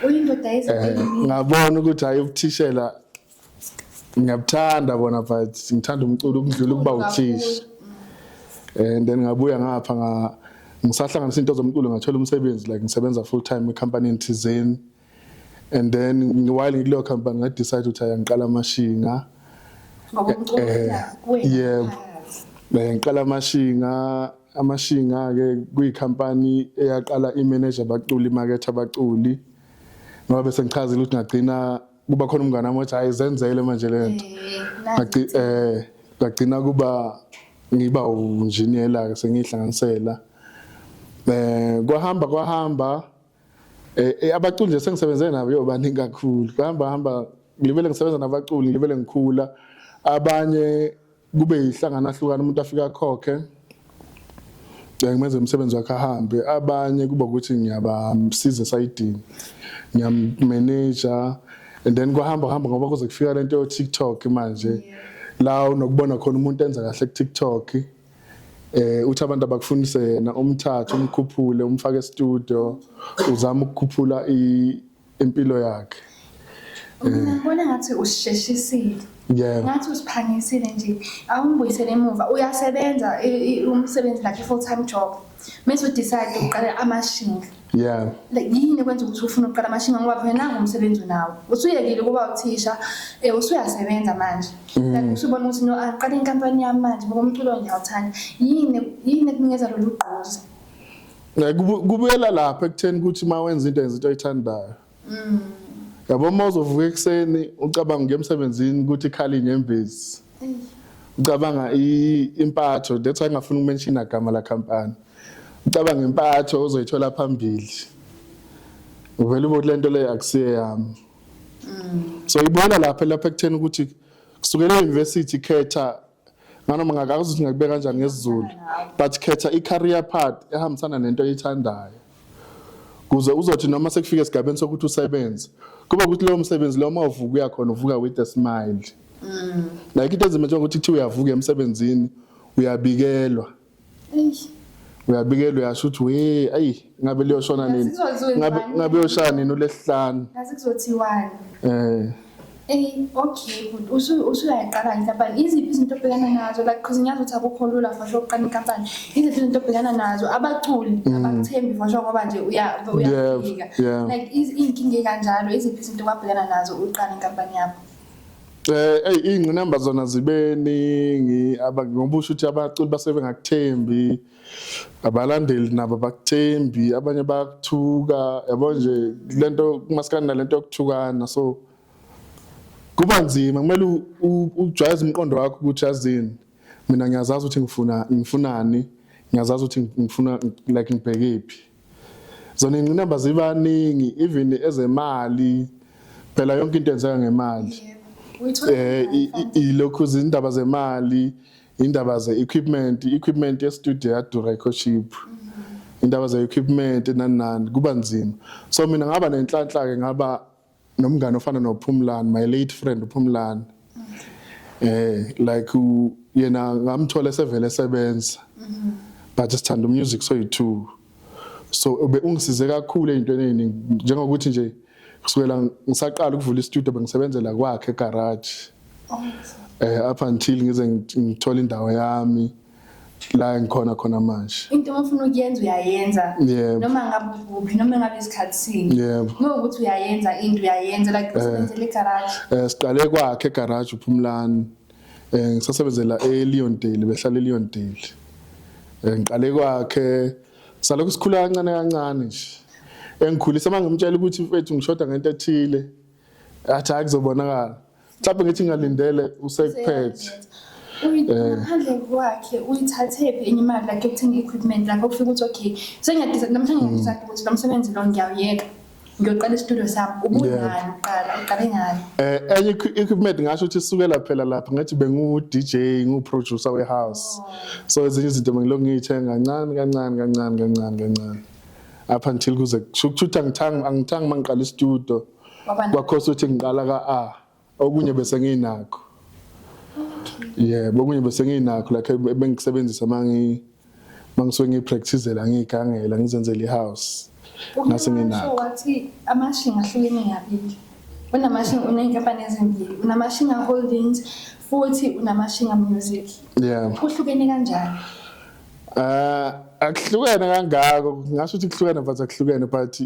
Uyindoda yezinto. Ngabona ukuthi hayi, ubuthishela ngiyabuthanda bona, but ngithanda umculo ukudlula ukuba uthisha. And then ngabuya ngapha, nga ngisahlanganisa into zomculo, ngathola umsebenzi, like ngisebenza full time ecompany thizeni. And then while ngikuleyo company, nga-decide ukuthi hayi, ngiqala Amashinga. Ngoba umculo kuwena. Yebo. Ngiqala Amashinga. Amashinga ke kuyikhampani eyaqala i-manage abaculi, imakethe abaculi, ngoba bese ngichazile ukuthi ngagcina kuba khona umngane wami othi, "Hayi, zenzele manje lento." Ngagcina kuba ngiba unjiniyela ke, sengihlanganisela. Kwahamba kwahamba, abaculi nje sengisebenze nabo yo baningi kakhulu. Kwahamba hamba, ngilibele ngisebenza nabaculi, ngilibele ngikhula. Abanye kube yihlangana hlukana, umuntu afika akhokhe, ngimenze umsebenzi wakhe ahambe. Abanye kuba ukuthi ngiyabamsiza esayidini, ngiyam-manager. And then kwahamba hamba, ngoba kuze kufika lento yo TikTok manje, la unokubona khona umuntu enza kahle ku TikTok, uthi abantu abakufunise yena, umthathe, umkhuphule, umfake e-studio, uzama ukukhuphula impilo yakhe. Mina ngibona ngathi usisheshisile. Ngathi usiphangisile nje. Awungibuyisele emuva. Uyasebenza umsebenzi, like full time job. Mase u-decide ukuqala Amashinga. Like yini kwenza ukuthi ufune ukuqala Amashinga, ngoba phela nangu umsebenzi unawo. Usuyekile ukuba uthisha, usuyasebenza manje. Like usubona ukuthi no, aqala inkampani yami manje ngoba umculo ngiyawuthanda. Yini ekunikeza lolu gqozi? Kubuyela lapha ekutheni ukuthi uma wenza into, yenza into oyithandayo. Yabo, uma uzovuka ekuseni ucabanga ukuya emsebenzini ukuthi ikhala inyembezi. Ucabanga impatho, that's why ngafuna uku-mention igama la company. Ucabanga impatho ozoyithola phambili. Uvela ube lento le akusiye yami. So ibona lapha ekutheni ukuthi kusukela e-university, khetha nganoma ngakazi ukuthi ngakubeka kanjani ngesiZulu, but khetha i-career path ehambisana nento oyithandayo, kuze uzothi noma sekufika esigabeni sokuthi usebenze, kuba ukuthi lowo msebenzi lo, uma uvuka uyakhona uvuka with a smile. Like into enzima njengokuthi kuthiwa uyavuka emsebenzini, uyabikelwa. Uyabikelwa, uyasho ukuthi we, ayi, ngabe liyoshona nini? Ngazi Ngabe yoshaya nini ulesihlanu? Ngazi kuzothiwani. Eh okay, good. Usuyayiqala inkampani. Iziphi izinto obhekana nazo? Like because ngiyazi ukuthi akukho lula for sure ukuqala inkampani. Iziphi izinto obhekana nazo? Abaculi abakuthembi for sure ngoba nje uyafika. Like iy'nkinga ey'kanjalo, iziphi izinto okwabhekana nazo uqala inkampani yakho? Ey, ingqinamba zona zibeningi, ngoba usho ukuthi abaculi basuke bengakuthembi, abalandeli nabo abakuthembi, abanye bayakuthuka, yabo nje lento kumaskandi nalento yokuthukana. So kuba nzima, kumele ujwayeze umqondo wakho ukuthi, yazini, mina ngiyazazi ukuthi ngifunani, ngiyazazi ukuthi ngifuna, like ngibhekephi. Zona ingqinamba zibaningi, even ezemali phela, yonke into yenzeka ngemali. Uyithola Ilokhu izindaba zemali, indaba ze-equipment, equipment ye-studio yadura, ayikho cheap, indaba ze-equipment nani nani, kuba nzima. So mina ngaba nenhlanhla-ke, ngaba nomngane ofana noPhumlani, my late friend uPhumlani. Like yena ngamthola esevele esebenza, but sithanda music soyi-two, so ube ungisize kakhulu ey'ntweni ey'ningi, njengokuthi nje kusukela ngisaqala ukuvula i-studio, bengisebenzela kwakhe egarage up until ngize ngithole indawo yami. La ngikhona khona manje. Into uma ufuna ukuyenza uyayenza. Yebo. Noma ngabe ukuphi, noma ngabe isikhathi sini. Yebo. Uma ukuthi uyayenza into uyayenza, like usebenzele egarage. Siqale kwakhe egarage uPhumlani. Ngisasebenzela eLeondale, behlala eLeondale. Ngiqale kwakhe salokhu sikhula kancane kancane nje. Engikhulisa mangimtshela ukuthi mfethu ngishoda ngento ethile. Athi hayi, kuzobonakala. Mhlawumbe ngithi ngalindele usekuphethe. Ngaphandle kwakhe uyithathe phi enye imali, like yokuthenga i-equipment, like okufika ukuthi okay, sengiyadisa namhlanje, ngiyadecide ukuthi lo msebenzi lo ngiyawuyeka, ngiyoqala isitudio sami? Ubunani uqala, uqale ngani? Enye equipment ngasho ukuthi isukela phela lapha ngathi bengu DJ, ngu producer we house. So ezinye izinto bengilokhu ngiyithenga kancane kancane kancane kancane kancane. Up until kuze kusho ukuthi angithanga mangiqala istudio. Waba Kwakhosa ukuthi ngiqala ka A. Okunye bese nginakho. Yebo, okunye bese nginakho like bengikusebenzisa mangisuke ngipracticela, ngigangela, ngizenzela ihouse. Ngase nginakho. Wathi amashinga ahlukene ngabili. Unamashinga, uney'nkampani ezimbili, unamashinga Holdings futhi unamashinga Music. Yeah. Kuhlukene kanjani? Akuhlukene kangako, ngasho ukuthi kuhlukene but akuhlukene, but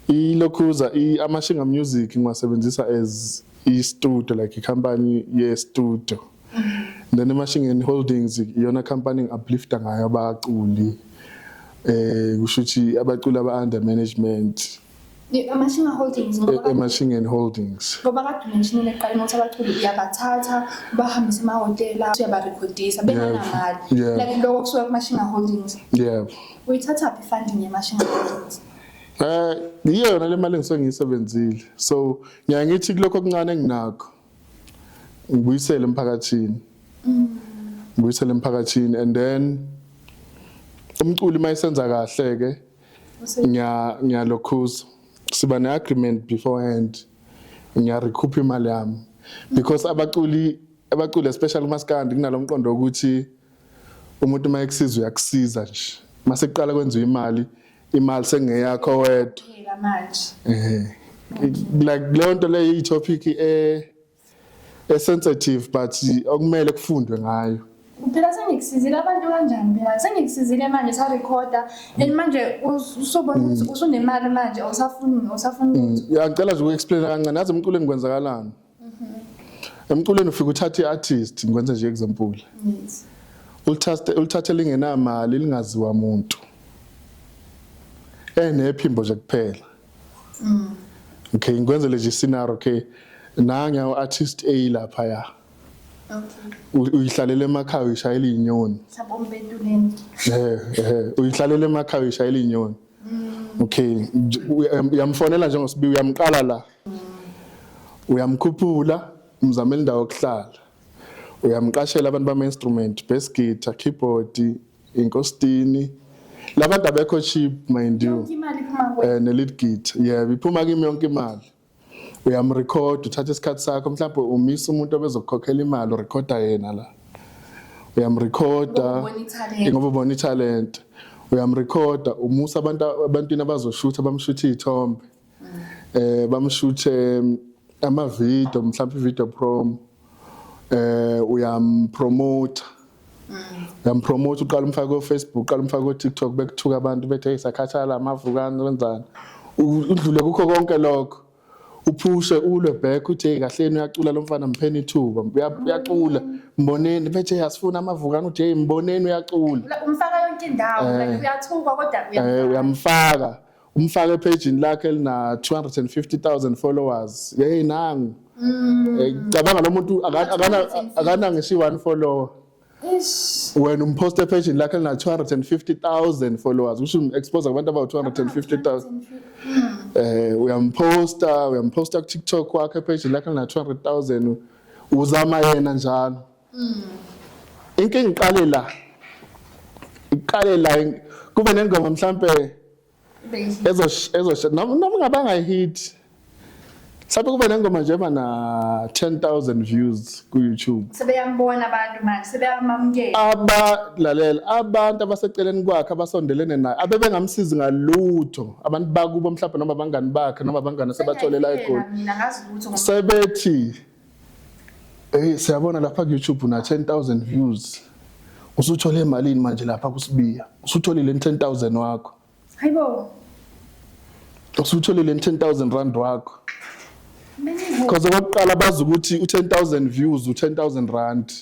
ilokhuza amashinga Music ngiwasebenzisa as i studio, like i company ye studio. Then eMashingeni Holdings iyona company ngi-uplifta ngayo abaculi. Kusho ukuthi abaculi aba under management. Amashinga Holdings ngoba eMashingeni Holdings. Ngoba kade umentionile ekuqaleni ukuthi abaculi uyabathatha ubahambise emahhotela, uyabarekhodisa benganamali. Like lokho kusuka kuMashinga Holdings? Yeah. Uyithathaphi i-funding yeMashinga Holdings? Iyona le mali engisuke ngiyisebenzile. So ngiyaye ngithi kulokho okuncane enginakho ngibuyisele emphakathini. Ngibuyisele emphakathini and then umculi mayisenza kahle ke ngiyalokhuza. Siba ne-agreement beforehand. Ngiyarecoup imali yami. Because abaculi especially umaskandi kunalomqondo ukuthi umuntu uma ekusiza uyakusiza nje. Mase kuqala kwenziwa imali, imali sengeyakho wedwa. Phela manje. Like leyo nto leyo i-topic e sensitive but okumele kufundwe ngayo. Phela sengikusizile abantu kanjani, phela sengikusizile manje sarekhoda and manje usobona ukuthi usunemali manje, awusafuni lutho. Ya, ngicela nje uku-explain kancane, yazi emculweni kwenzakalani. Emculweni ufika uthathe i-artist, ngikwenza nje example. Ulithathe lingenamali, lingaziwa umuntu. Enephimbo nje kuphela. Okay, ngikwenzele nje scenario, okay. Nange artist A lapha ya. Uyihlalela emakhaya uyishayela inyoni. Mhlawumbe umpentuleni. Uyihlalela emakhaya uyishayela inyoni. Okay, uyamfonela njengosibi, uyamqala la. Uyamkhuphula, umzamela indawo yokuhlala. Uyamqashela abantu bama instrument, bass guitar, keyboard, inkostini. Labantu abekho cheap, mind you. Yonke imali iphuma kuwena. Ne lead guitar. Yeah, iphuma kimi yonke imali. Uyamrecord, uthatha isikhathi sakho, mhlawumbe umisa umuntu obezokukhokhela imali, urecorda yena la. Uyamrecorda. Ngoba ubona italent. Ngoba ubona italent. Uyamrecorda, umusa abantu abantwini abazoshutha, bamshuthe izithombe. Bamshuthe ama video, mhlawumbe video promo. Uyampromote. Uyampromote, uqala umfake ku Facebook, uqala umfake ku TikTok, bekuthuka abantu bethi hey, sakhathala amavukane wenzani. Udlule kukho konke lokho. Uphushe ulwe back uthi hey, kahleni uyacula lo mfana, mpheni ithuba. Uyacula. Mboneni bethi hey, asifuna amavukane, uthi hey, mboneni uyacula. Umfaka yonke indawo, like uyathukwa kodwa uyamfaka. Uyamfaka. Umfaka epage lakhe elina 250,000 followers. Hey, nangu. Cabanga lo muntu akana ngisho 1 follower. Ish. Wena umpost epage lakhe elina 250,000 followers. Usho expose kubantu abawu 250,000. Uyamposta ku TikTok wakhe page lakhe elina 200,000. Uzama yena njalo. Inkinga iqale la. Iqale la kube nengoma mhlambe noma ngabanga hit. Mhlawumbe kube nengoma nje eba na 10,000 views ku YouTube. Sebeyambona abantu manje, sebeyamamukela. Abalalela abantu abaseceleni kwakhe, abasondelene naye, abebengamsizi ngalutho, abantu bakubo mhlawumbe noma abangani bakhe noma abangani asebatholela eGoli. Mina ngazi lutho ngoba Sebethi hey, siyabona lapha ku YouTube una 10,000 views. Usuthole emalini manje lapha kuSibiya? Usutholile 10,000 wakho? Hayibo. Usutholile 10,000 rand wakho? Because okokuqala bazi ukuthi u-10,000 views u-10,000 rand.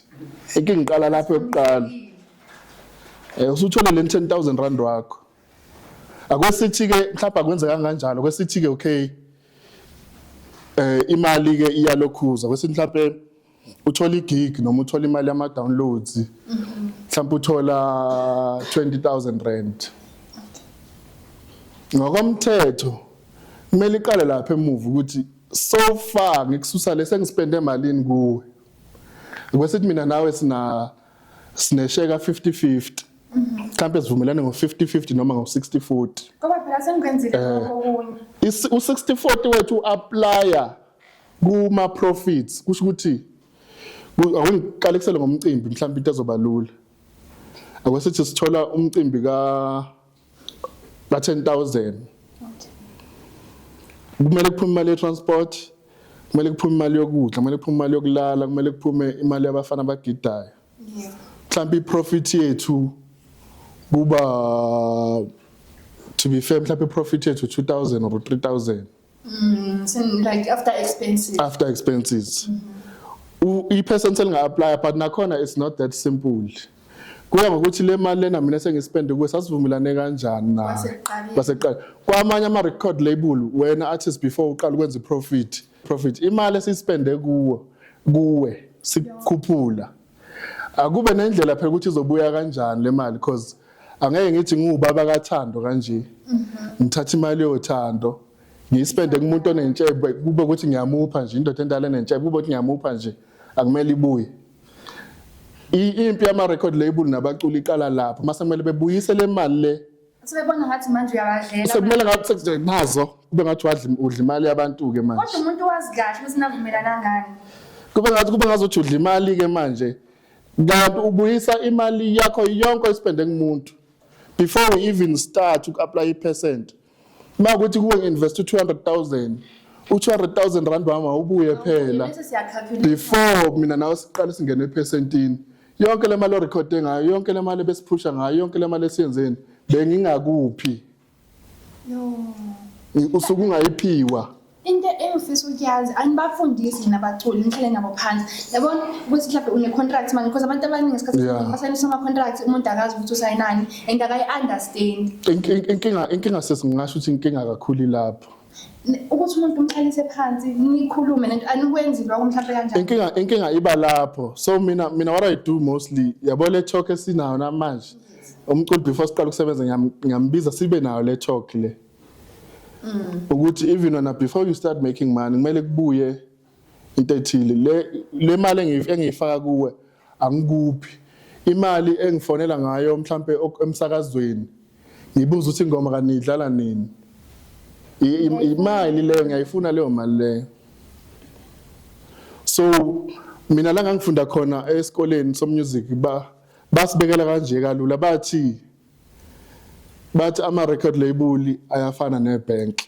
Inkinga iqala lapho yokuqala. Usutholile 10,000 rand wakho. Akwesithi ke mhlawumbe akwenzeka kanjalo, kwesithi ke okay, imali ke iyalokhuza, kwesithi mhlawumbe uthola igig noma uthola imali yama downloads, mhlawumbe uthola 20,000 rand. Ngokomthetho kumele iqale lapha emuva ukuthi so far ngikususa lese ngispende emalini kuwe. Kwesithi mina nawe sinesheka 50-50, mhlawumbe sivumelane ngo-50-50 noma ngo-60-40. Ngoba phela sengikwenzile lokho okunye. U-60-40 wethu u-applya kuma profits, kusho ukuthi awungiqalekisele ngomcimbi, mhlawumbe into ezoba lula. Akwesithi sithola umcimbi ka 10,000. Kumele kuphume imali ye-transport, kumele kuphume imali yokudla, kumele kuphume imali yokulala, kumele kuphume imali yabafana abagidayo. Mhlawumbe i-profit yethu kuba, to be fair, mhlawumbe i-profit yethu 2000 or 3000. So like after expenses. After expenses. I-percent elinga-apply, but nakhona it's not that simple. Kuya ngokuthi le mali lena mina sengispende kuwe sasivumelane kanjani na. Kwasekuqaleni. Kwasekuqaleni. Kwamanye ama-record label, wena artist before uqala ukwenza i-profit, imali esiyispende kuwe sikukhuphula. Akube nendlela phela ukuthi izobuya kanjani le mali, because angeke ngithi ngiwubaba kaThando kanje. Ngithatha imali yoThando ngiyispende kumuntu onentshebe, kube ukuthi ngiyamupha nje, indoda endala enentshebe, kube ukuthi ngiyamupha nje, akumele ibuye. Impi yama record label nabaculi iqala lapho mase kumele bebuyise le mali le. Sebebona ngathi manje uyabadlela. Sekumele ngathi nazo kube ngathi udla imali yabantu ke manje. Kodwa umuntu wazi kahle ukuthi navumelana ngani. Kube ngathi udla imali ke manje. Kanti ubuyisa imali yakho yonke oyispende kumuntu before we even start to apply i-percent. Makuthi kuwe invest 200,000, u200,000 rand wami awubuye phela. Bese siyacalculate. Before mina nawe siqale singene epercentini. Yonke le mali orecorde ngayo, yonke le mali ebesiphusha ngayo, yonke le mali esiyenzeni bengingakuphi. Yo. Usuke ungayiphiwa. Into engifisa ukuyazi, anibafundisi nabaculi nihlale nabo phansi. Yabona ukuthi mhlawumbe une contract manje, because abantu abaningi ngesikhathi basayinisa ama contract, umuntu akazi ukuthi usayinani and akayi understand. Inkinga sesingasho ukuthi inkinga kakhulu lapho. Ukuthi umuntu umhlalise phansi nikhulume nento anikwenzi lokho mhlawumbe kanjani. Inkinga iba lapho. So mina what I do mostly, yabo le talk esinayo namanje. Umculi before siqala ukusebenza ngiyambiza sibe nayo le talk le. Ukuthi even wena before you start making money kumele kubuye into ethile. Le mali engiyifaka kuwe angikuphi. Imali engifonela ngayo mhlambe emsakazweni ngibuza ukuthi ingoma kanidlala nini. Imali leyo ngiyayifuna leyo mali leyo. So mina la ngangifunda khona esikoleni so music basibekela kanje kalula, bathi ama record label ayafana nebank.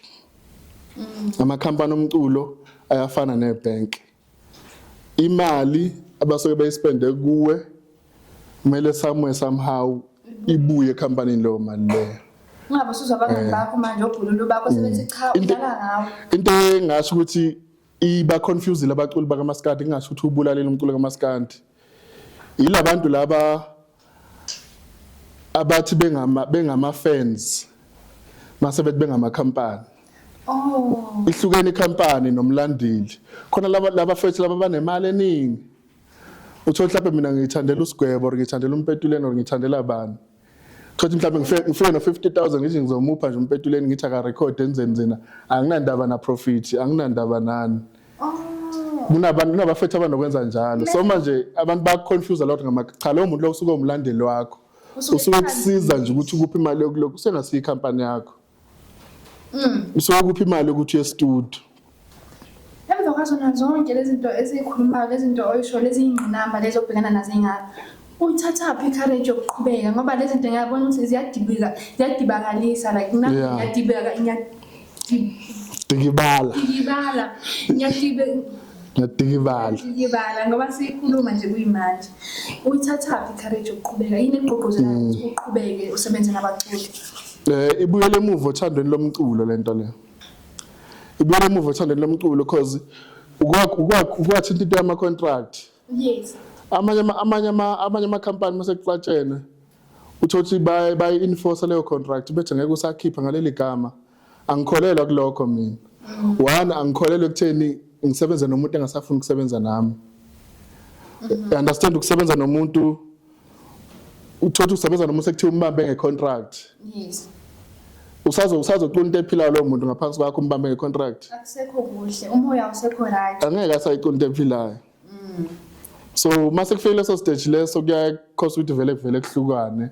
Ama company omculo ayafana nebank. Imali abasuke beyispende kuwe kumele somewhere somehow ibuye ecompany leyo mali leyo. Ungabe usuzwa abangani bakho manje obhululu bakho sebethi cha udlala ngawe. Into engasho ukuthi iba confused labaculi bakaMaskandi, ngingasho ukuthi ubulalele umculo kaMaskandi. Yilabantu laba abathi bengama fans mase bethi bengama company. Ihlukene icompany nomlandeli. Khona laba fethu laba banemali eningi. Uthola mhlawumbe mina ngithandela uSigwebo or ngithandela uMpetuleni or ngithandela bani. Thothi mhlawumbe ngifike no 50,000 ngithi ngizomupha nje uMpetuleni ngithi aka record enzeni zena. Anginandaba na profit, anginandaba nani. Kunabantu kunabafethu abanokwenza njalo. So manje abantu ba confuse a lot ngama cha lo muntu lo usuke umlandeli wakho. Usuke kusiza nje ukuthi ukuphi imali yokulokhu usengasiyi company yakho. Usuke kuphi imali yokuthi uye studio. Emva kwazona zonke lezi zinto esikhulumayo, lezi zinto oyisho, lezi ingqinamba lezi obhekana nazo engaka. Uyithathaphi i-courage yokuqhubeka ngoba lezi zinto ngiyabona ukuthi ziyadibika, ziyadibakalisa like mina ngiyadibeka, Dikibala. Ngiyadibala. Ngiyadibe. Ngiyadikibala. Ngibala ngoba sikhuluma nje kuyimanje. Uyithathaphi i-courage yokuqhubeka? Yini egqugquzelayo ukuthi uqhubeke usebenze nabaculi? Ibuyele emuva othandweni lomculo lento le. Ibuyele emuva othandweni lomculo because ukwathinta into yama contract. Amanye ama company mase kuxatshene, uthothi bayi enforce leyo contract, bethi ngeke usakhipha ngaleli gama. Angikholelwa kulokho mina. One, angikholelwa ekutheni ngisebenze nomuntu engasafuni ukusebenza nami. You understand, ukusebenza nomuntu, uthothi usebenza nomuntu sekuthiwa umbambe ngecontract. Usazocula into ephilayo lowo muntu ngaphansi kwakho, umbambe ngecontract? Akusekho kuhle. Umoya awusekho right. Angeke asayicula into ephilayo. So mase kufike leso stage leso, kuyakhosa ukuthi vele kuvele kuhlukane.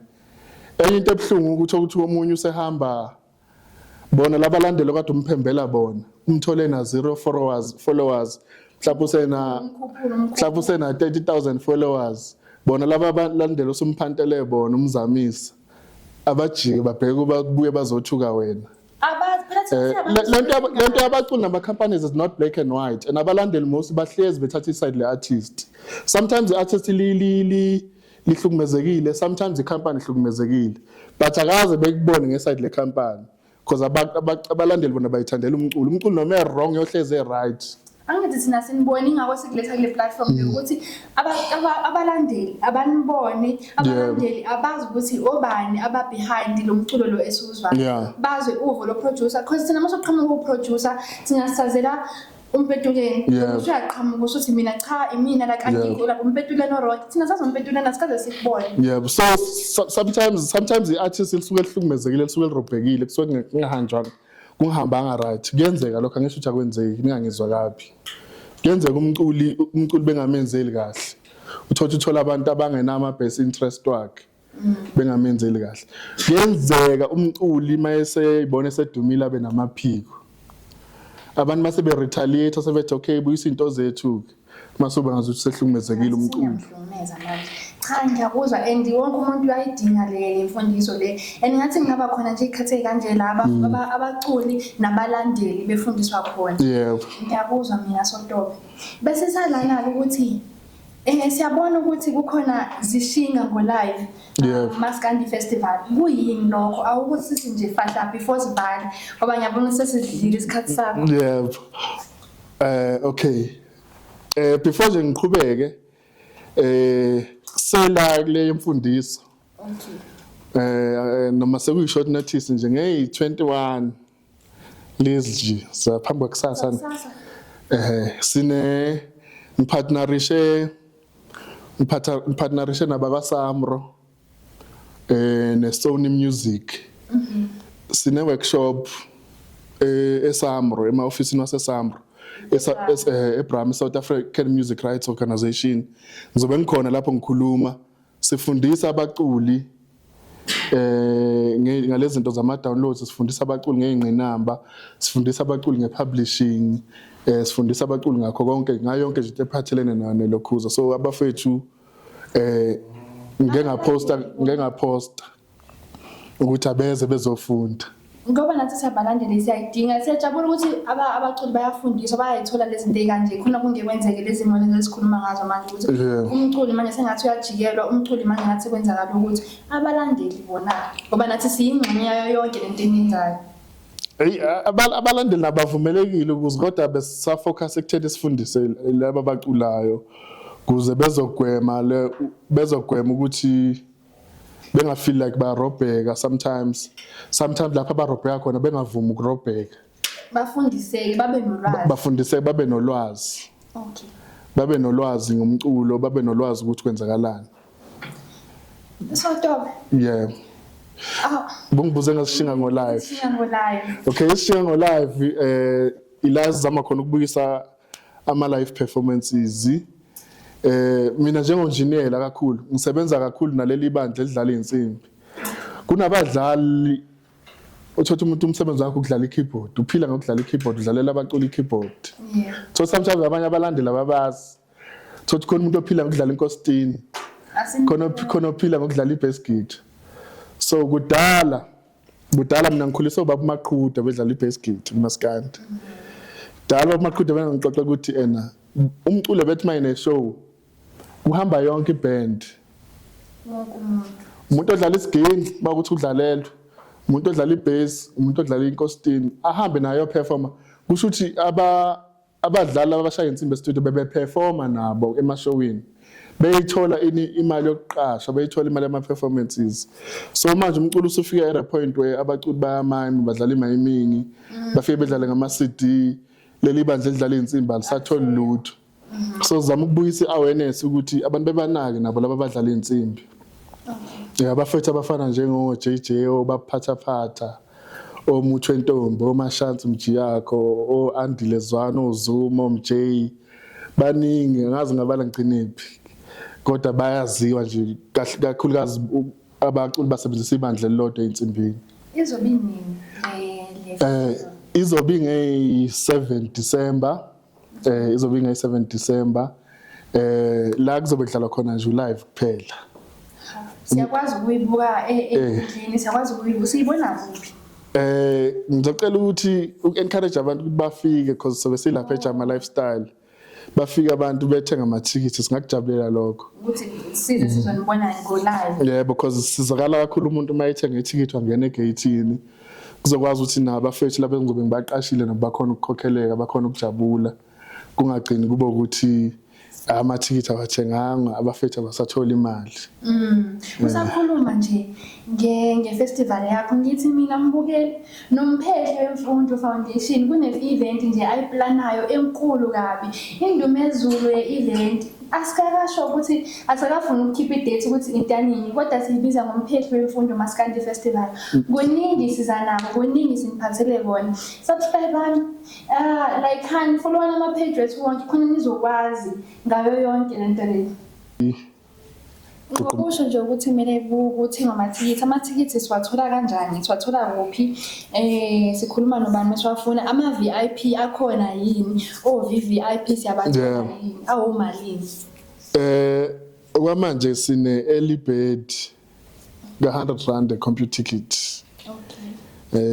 Enye into ebuhlungu ukuthi omunye usehamba, bona labalandeli kade umphembela bona, umthole na zero followers, mhlawumbe usena Umkhuphula, umkhuphula. mhlawumbe usena 30,000 followers, bona laba abalandeli osumphantele bona, umzamisa, abajike babheke kuba kubuye bazothuka wena. Abazi phela thina. Lento yabaculi nama-companies is not black and white, and abalandeli most bahlezi bethatha iside le-artist. Sometimes i-artist lihlukumezekile, sometimes i-company ihlukumezekile, but akaze bekubone ngeside le-company because abalandeli bona bayithandela umculo. Umculo noma e-wrong yohlezi e-right. Angithi thina sinibone, ingakho sikuletha kule platform le, ukuthi abalandeli abanibone, abalandeli abazi ukuthi obani aba behind lo mculo lo esiwuzwayo. Bazwe uvo lo producer, because thina mase uqhamuka u-producer, thina sisazela umpetuleni. Usuyaqhamuka usuthi mina cha, imina la, kanti lapho umpetuleni o-right, thina sazi umpetuleni, asikaze sikubone. Yeah, so sometimes i-artist lisuke lihlukumezekile, lisuke lirobhekile, kusuke kungahanjwa, kungahambanga right. Kuyenzeka lokho, angisho ukuthi akwenzeki, ningangizwa kabi. Kuyenzeka umculi bengamenzeli kahle. Uthola uthola abantu abangenama best interest wakhe, bengamenzeli kahle. Kuyenzeka umculi mayeseyibona esedumile abe namaphiko. Abantu mase be retaliate, sebethi okay, buyisa into zethu, masuba ngazuthi sehlukumezekile umculi. Siyamhlukumeza manje. Cha, ngiyakuzwa, and wonke umuntu uyayidinga le mfundiso le, and ngathi kungaba khona nje ikhathi kanje la abaculi nabalandeli befundiswa khona. Ngiyakuzwa mina, Sotobe. Bese salana ukuthi siyabona ukuthi kukhona Zishinga ngo live Maskandi Festival. Kuyini lokho? Awukuthi sithi nje fahla before sivale, ngoba ngiyabona ukuthi sesidlile isikhathi sakho. Yebo. Okay. Before nje ngiqhubeke, sela kule imfundiso. Noma sekuyi short notice nje, ngeyi 21 lezi nje zaphambi kwakusasa. Kusasa. Sine ngipartnerishe nabaka Samro ne Sony Music. Sine workshop eSamro, ema office wase Samro, eBram, South African Music Rights Organization. Ngizobe ngikhona lapho ngikhuluma, sifundisa abaculi ngalezi zinto zama downloads, sifundisa abaculi ngeyingqinamba, sifundisa abaculi ngepublishing, sifundisa abaculi ngakho konke, ngayo yonke nje into ephathelene nelokhuza. So abafethu, ngeke ngaposta ukuthi abeze bezofunda. Ngoba nathi siyabalandeli, siyayidinga, siyajabula ukuthi abaculi bayafundiswa, bayayithola lezi zinto ey'kanje, khona kungekwenzeke lezi zimo lezi esikhuluma ngazo manje, ukuthi umculi manje sengathi uyajikelwa, umculi manje ngathi kwenzakala ukuthi abalandeli bona, ngoba nathi siyingxenye yayo yonke lento eniyenzayo. Eyi, abalandeli nabavumelekile ukuze, kodwa besafocus ekutheni sifundise laba abaculayo kuze bezogwema ukuthi bengafeel like bayarobheka. Sometimes lapho abarobheka khona bengavumi ukurobheka. Bafundiseke, babe nolwazi. Bafundiseke, babe nolwazi. Babe nolwazi ngomculo, babe nolwazi ukuthi kwenzakalani. Sotobe. Yeah. Ah. Bungibuze ngasishinga ngo live. Sishinga ngo live. Okay, isishinga ngo live ila sizama khona ukubuyisa ama live performances. Mina njengonjiniyela kakhulu ngisebenza kakhulu naleli bandla elidlala insimbi. Kunabadlali, uthatha umuntu umsebenzi wakhe ukudlala i-keyboard, uphila ngokudlala i-keyboard, udlalela abaculi i-keyboard. So sometimes abanye abalandeli ababazi. Thothi khona umuntu ophila ngokudlala inkositini. Khona ophila ngokudlala i-bass guitar. So kudala kudala mina ngikhuliswe ubaba uMaqhude bedlala i-bass guitar kumaskandi. Dala ubaba uMaqhude bengixoxa ukuthi ena Umculo bethi mayine show kuhamba yonke iband. Wonke umuntu. Umuntu odlala isiginci bakuthi udlalelwe, umuntu odlala ibass, umuntu odlala inkositini ahambe nayo performer. Kusho ukuthi abadlali abashaya insimbi e-studio bebe-performa nabo emashowini, beyithola ini imali yokuqasha, beyithola imali yama-performances. So manje umculo usufika at a point where abaculi bayamime, badlala imayimingi, bafike bedlale ngama-CD. Leli bandla elidlala iy'nsimbi alisatholi lutho. So sizama ukubuyisa i-awareness ukuthi abantu bebanake nabo laba abadlala iy'nsimbi. Yeah, abafethu abafana njengo-JJ, obaphathaphatha, omuthwe ntombi, omashansi mjiyakho, o-Andile Zwane, oZuma, oMJ, baningi, angazi ngabala ngigcinephi, kodwa bayaziwa nje kahle kakhulukazi abaculi basebenzisa ibandla elilodwa ey'nsimbini. Izobe inini le Izobe ngeyi-7 December, izobe ngeyi-7 December, la kuzobe kudlalwa khona nje live kuphela. Siyakwazi ukuyibuka enkundleni, siyakwazi ukuyibuka, siyibona kuphi? Ngizocela ukuthi uku-encourage abantu ukuthi bafike because sobe silapha eJama Lifestyle. Bafike abantu bethenga amathikithi, singakujabulela lokho. Ukuthi size sizonibona ngo-live. Yebo, because sizakala kakhulu umuntu uma ethenga ithikithi wangena egeyithini. Kuzokwazi ukuthi nabo abafethu lapho engizobe ngibaqashile nabo bakhona ukukhokheleka, bakhona ukujabula. Kungagcini kube ukuthi amathikithi awathenganga, abafethu abasathola imali. Usakhuluma nje nge-festival yakho, ngithi mina mbukeli noMphehli Wemfundo Foundation kune-event nje ayiplanayo enkulu kabi, indumezulu ye-event. Asikakasho ukuthi asikakafuni ukukhipha i-date ukuthi intanini, kodwa siyibiza ngoMphehli Wemfundo Maskandi Festival. Kuningi siza nako, kuningi siniphathele kona. Subscribe-ani, like-ani, follow-ani ama-page wethu wonke khona nizokwazi ngayo yonke lento le. Ngokusho nje ukuthi kumele kuthengwe amathikithi, amathikithi siwathola kanjani, siwathola kuphi, sikhuluma nobani masiwafuna, ama-VIP akhona yini, o-VVIP siyabathola yini, awomalini? Okwamanje sine early bird ka 100 rand Computicket.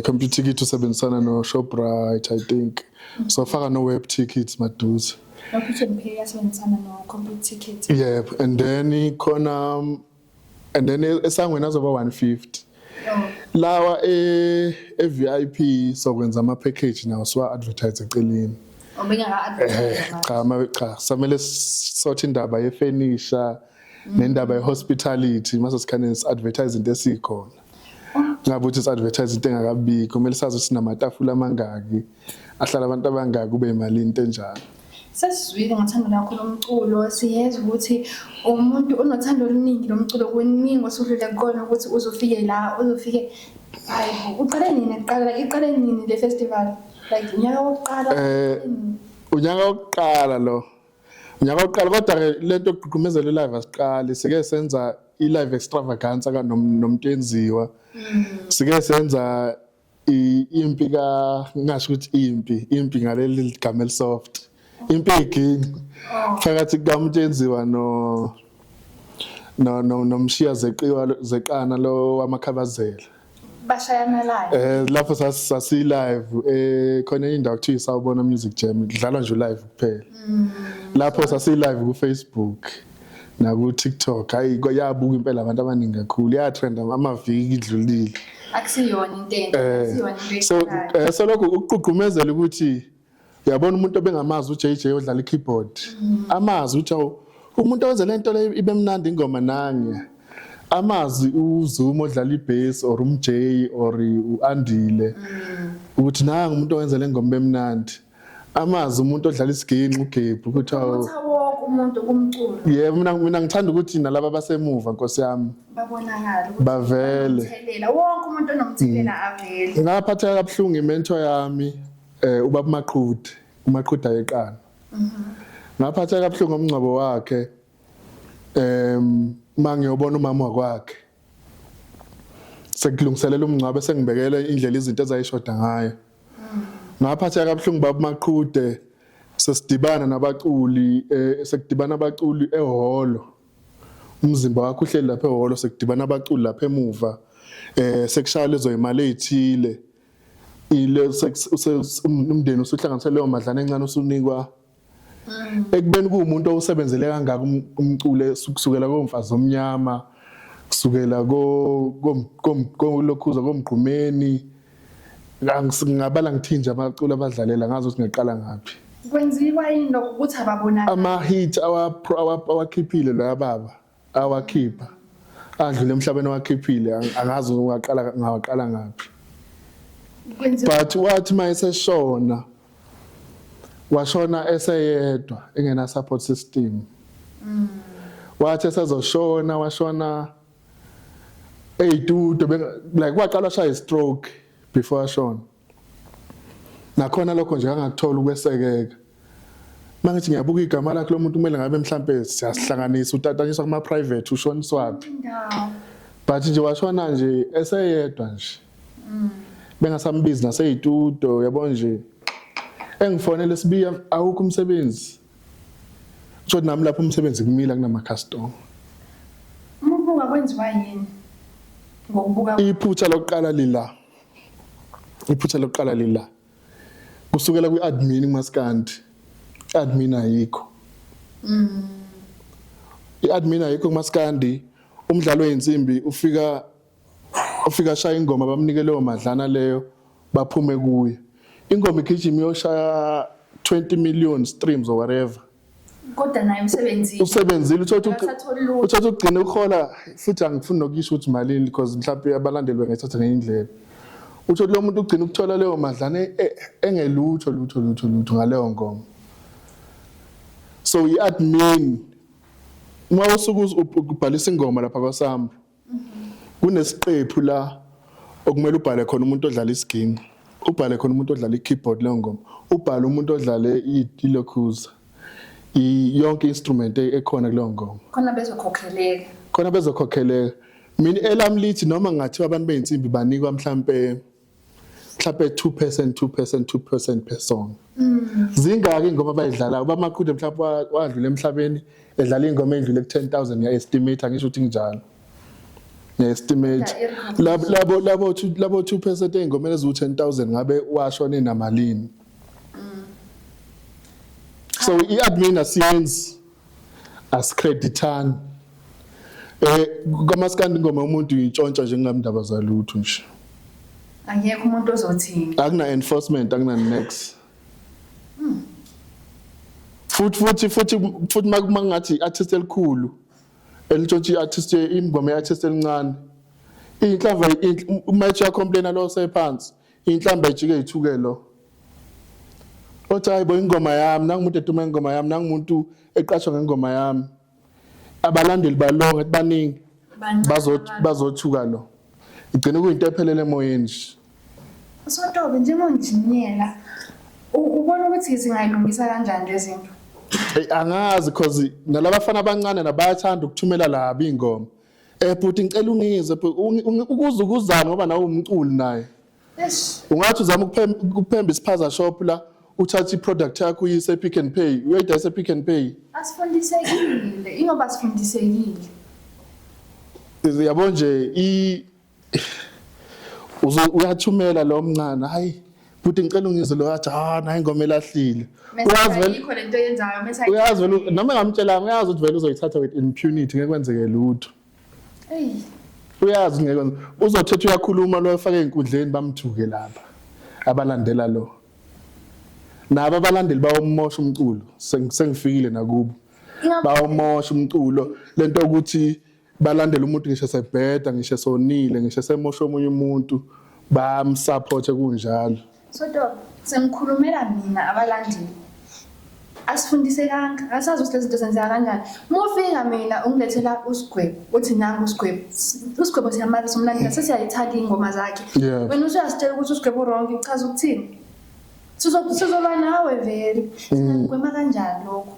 Computicket usebenzisana no Shoprite, I think. So faka no web tickets maduze. No Pick n Pay yasebenzisana no Computicket. Yep, and then khona and then esangweni azoba 150. Lawa e VIP sokwenza ama package nawo, siwa advertise eceleni. Obengaka advertise. Cha, ma cha, samele sothi indaba ye-furniture nendaba ye-hospitality mase sikhane advertise into esikhona. Ngabe uthi advertise into engakabikho, kumele sazi ukuthi sinamatafula amangaki, ahlala abantu abangaki, kube imali into enjalo. Sesizwile ngothando lwakho lomculo, siyezwa ukuthi umuntu onothando oluningi lomculo, kuningi osudlule kukona ukuthi uzofike la, uzofike. Hayi, uqale nini kuqala, iqale nini le festival? Like unyaka wokuqala? Unyaka wokuqala lo. Unyaka wokuqala, kodwa ke lento yokugqugqumezela live asiqali, sike senza i-live extravaganza ka noMntenziwa. Sike senza impi ka, ngingasho ukuthi impi ngaleli gama elisoft. Impi eginci phakathi kukaMntenziwa no nomshiya zeqiwa zeqana lo wamakhabazela. Bashayana live. Lapho sasi live khona indawo kuthiwa Sawubona Music Jam, kudlalwa nje live kuphela. Lapho sasi live ku Facebook na ku TikTok. Hayi, yabuka impela abantu abaningi kakhulu. Ya trend amaviki idlulile. Akusiyona into entsha, akusiyona into So eqalayo. So lokho ukuqhuqhumezela ukuthi uyabona umuntu obengamazi uJJ odlala i-keyboard. Amazi ukuthi awu umuntu owenza lento le ibe mnandi ingoma nange. Amazi uZuma odlala ibass or umJ or uAndile. Ukuthi nanga umuntu owenza le ngoma emnandi. Amazi umuntu odlala isiginci uGebhu ukuthi awu Utha wonke umuntu kumculo. Yebo, mina ngithanda ukuthi nalaba abasemuva, Nkosi yami, babonakala ukuthi bavele. Banomthelela, wonke umuntu onomthelela avele. Ngaphatheka kabuhlungu imentor yami, ubaba Maqhude, uMaqhude ayeqala. Ngaphatheka kabuhlungu umngcwabo wakhe. Mangiyobona umama wakwakhe. Sekulungiselela umngcwabo, sengibekele indlela izinto ezayishoda ngayo. Ngaphatheka kabuhlungu baba Maqhude sesidibana nabaculi, sekudibana abaculi ehholo. Umzimba wakho uhleli lapha ehholo, sekudibana abaculi lapha emuva. Sekushaya lezo imali ezithile. Ile umndeni usuhlanganise leyo madlana encane usunikwa Ekubeni kuwumuntu owusebenzele kangaka umculo, kusukela komfazi omnyama, kusukela ko lokhuza komgqumeni, ngingabala ngithinje abaculo abadlalela, ngazi ukuthi ngiqala ngaphi. Kwenziwa yini lokho ukuthi ababonakali? Ama-hit awakhiphile loya baba, awakhipha adlule emhlabeni, awakhiphile, angazi ungaqala ngawaqala ngaphi. Kwenziwa But wathi mayeseshona, washona eseyedwa, engena support system. Wathi esezoshona, washona eyitudo, like waqala washaya stroke before ashona. Nakhona lokho nje angakuthola ukwesekeka. Mangithi ngiyabuka igama lakhe lo muntu, kumele ngabe mhlambe siyasihlanganisa, utatanyiswa kuma private, ushoniswaphi? Indawo. But nje washona nje eseyedwa nje, bengasambizi naseyitudo, yabo nje. Engifonele sibiya, awukho umsebenzi. So nami lapho umsebenzi kumila kunama customer. Uma ubuka, kwenziwa yini ngokubuka? Iphutha lokuqala lila, iphutha lokuqala lila kusukela kwi-admin kumaskandi. I-admin ayikho, i-admin ayikho kumaskandi. Umdlalo wey'nsimbi ufika shaya ingoma, bamnike leyo madlana leyo, baphume kuye. Ingoma igijima iyoshaya 20 million streams or whatever. Kodwa naye umsebenzile. Usebenzile, uthatha Akasatholi lutho. Uthatha ugcine uhola futhi, angifuni nokusho ukuthi malini because mhlawumbe abalandeli bengayithatha ngenye indlela. Uthi lo muntu ugcina ukuthola leyo madlana engelutho lutho lutho lutho ngaleyo ngoma. So i-admin, uma usuke ubhalisa ingoma lapha kwaSAMRO, kunesiqephu la okumele ubhale khona umuntu odlala isiginci, ubhale khona umuntu odlala i-keyboard leyo ngoma, ubhale umuntu odlale ilokhuza, yonke instrument ekhona kuleyo ngoma. Khona bezokhokheleka. Khona bezokhokheleka. Mina elami lithi noma ngathiwa abantu beyinsimbi banikwa mhlambe 2%, 2%, 2% per song, zingaki ingoma abayidlalayo? Bamaqhude mhlawumbe wadlula emhlabeni edlala ingoma endlule ku-10,000, ngiya-estimate, angisho ukuthi kunjalo, ngiya-estimate. Labo 2% ey'ngomeni eziwu-10,000, ngabe washona enamalini? So i-admin asiyenzi, asicreditani. Kwamaskandi ingoma umuntu uyintshontsha nje kungamndaba zalutho nje. Akekho umuntu ozothini. Akuna enforcement, akuna next. Futhi makungathi i-artist elikhulu elitshontsha i-artist, ingoma ye-artist elincane, inhlamva uma ethi uyacomplaina lo osephansi, inhlamba ijike ithuke lo othi, "Hayi bo, ingoma yami, nangumuntu eduma ingoma yami, nangumuntu eqashwa ngengoma yami." Abalandeli balonke baningi. Bancane abantu. Bazothuka lo, igcine kuyinto ephelele emoyeni nje. Sotobe, njengonjiniyela, ubona ukuthi singayilungisa kanjani lezi zinto? Hey, angazi, cause nalabafana abancane nabayathanda ukuthumela laba ingoma. Bhuti, ngicela ungizwe ukuze ukuzana ngoba nawe umculi naye. Eish. Ungathi uzama ukuphemba isiphaza shop la, uthathe i-product yakho uyise Pick and Pay, uyayidayisa Pick and Pay. Asifundisekile, ingoba sifundisekile. Yabo nje i uzo uyathumela lo mncane, "Hayi bhuti, ngicela ungizwe." Lo athi, "Ah, nayi ingoma elahlile." Mese Uyazi vele ayikho lento yenzayo mese. Uyazi vele noma engamtshelanga, uyazi ukuthi vele uzoyithatha with impunity, ngeke kwenzeke lutho. Ey. Uyazi ngeke uzothetha, uyakhuluma lo, efake ey'nkundleni, bamthuke lapha abalandela lo, nabo abalandeli bawumosha umculo. Sengifikile nakubo, bawumosha umculo. Lento ukuthi balandela umuntu ngisho sebheda, ngisho sonile, ngisho semosha omunye umuntu, bayamsupport kunjalo. Sotobe, sengikhulumela mina, abalandeli. Asifundisekanga, asazi ukuthi lezi zinto zenzeka kanjani. Uma ufika mina ungilethela usigwebo, uthi nangu usigwebo. Usigwebo siyamazi, somlandela, sesiyayithanda iy'ngoma zakhe. Wena usuyasitshela ukuthi usigwebo wrong, kuchaza ukuthini? Sizoba nawe vele. Singakugwema kanjani lokho?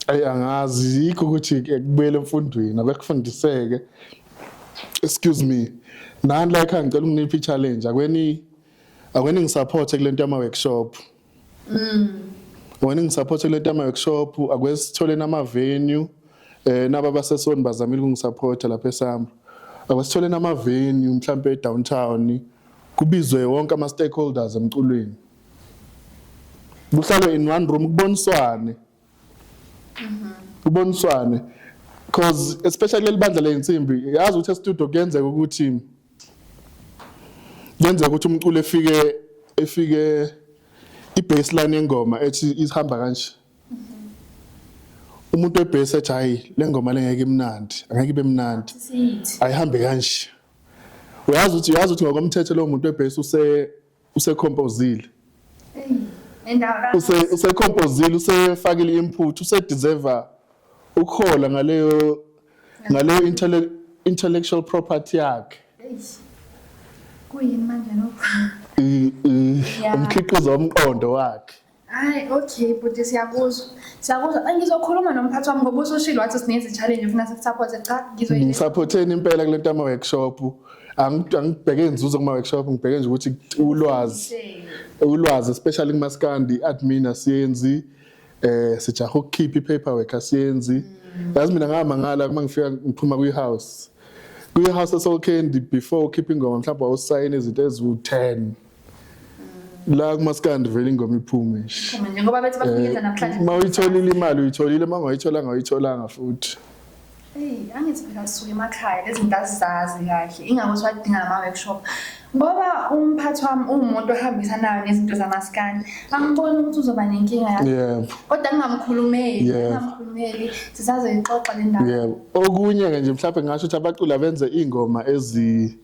Ayi, angazi, yikho ukuthi kubuyele emfundweni, abekufundiseke. Excuse me, nani la ekhaya, ngicela ukunipha i-challenge, akweni ngisupport kule nto yama-workshop. Wena ngisupport kule nto yama-workshop, ake sitholeni ama-venue. Naba abasesoni bazamile ukungisupport lapha eSAMRO. Ake sitholeni ama-venue mhlampe e-downtown, kubizwe wonke ama-stakeholders emculweni, kuhlalwe in one room, kuboniswane. Kuboniswane, because especially leli bandla leyinsimbi, yazi ukuthi e-studio kuyenzeka ukuthi umculo efike i-baseline yengoma ethi ihamba kanje, umuntu we-bass ethi, "Hayi, le ngoma le ngeke imnandi, angeke ibe mnandi." Sithi Ayihambe kanje. Uyazi ukuthi ngokomthetho lowo muntu we-bass usecompozile. Endawo Usecompozile, usefakile input, usedeserve ukuhola ngaleyo intellectual property yakhe. Eish. Kuyini manje lokho? Umkhiqizo womqondo wakhe. Hayi, okay bhuti, siyakuzwa. Siyakuzwa. Angizokhuluma nomphathi wami ngoba usushilo wathi sinenze challenge, ufuna sikusupport. Cha, ngizoyiletha. Ngisupporteni impela kulento ama workshop. Angibheke inzuzo kuma workshop, ngibheke nje ukuthi ulwazi, especially kumaskandi, admin asiyenzi, sijaha ukukhipha i-paperwork, asiyenzi. Yazi mina ngamangala uma ngifika ngiphuma kwi-house eSoul Candy, before ukhipha ingoma mhlawumbe wawusayina izinto eziwu-10. La kumaskandi vele ingoma iphume nje. Phuma njengoba bethi bakunikeza namhlanje. Uma uyitholile imali uyitholile, uma ungayitholanga uyitholanga futhi. Hey, angithi phela sisuke emakhaya, lezi zinto azizazi kahle. Ingakho siwadinga nama-workshop. Ngoba umphathi wami uwumuntu ohambisanayo nezinto zamaskandi. Angiboni ukuthi uzoba nenkinga yakhe. Kodwa ngingamkhulumeli, ngingamkhulumeli, sisazoyixoxa le ndaba. Yebo. Okunye-ke nje mhlawumbe ngingasho ukuthi abaculi abenze iy'ngoma ezi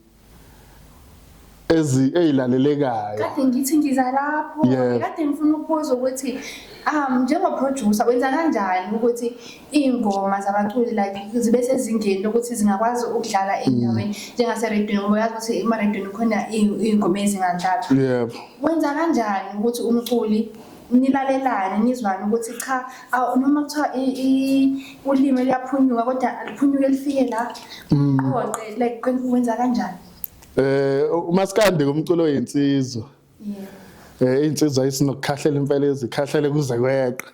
ey'lalelekayo. Kade ngithi ngiza lapho, kade ngifuna ukubuza ukuthi njengo-producer wenza kanjani ukuthi iy'ngoma zabaculi like zibe sezingeni lokuthi zingakwazi ukudlala endaweni njengaserediyweni, ngoba uyazi ukuthi emarediyweni khona iy'ngoma ezingadlalwa. Wenza kanjani ukuthi umculi nilalelane, nizwane ukuthi cha, noma kuthiwa ulimi luyaphunyuka kodwa liphunyuke lifike la qoqe, like wenza kanjani? Umaskandi umculo oyinsizwa. Insizwa isinokukhahlela impela, ezikhahlele kuze kweqe.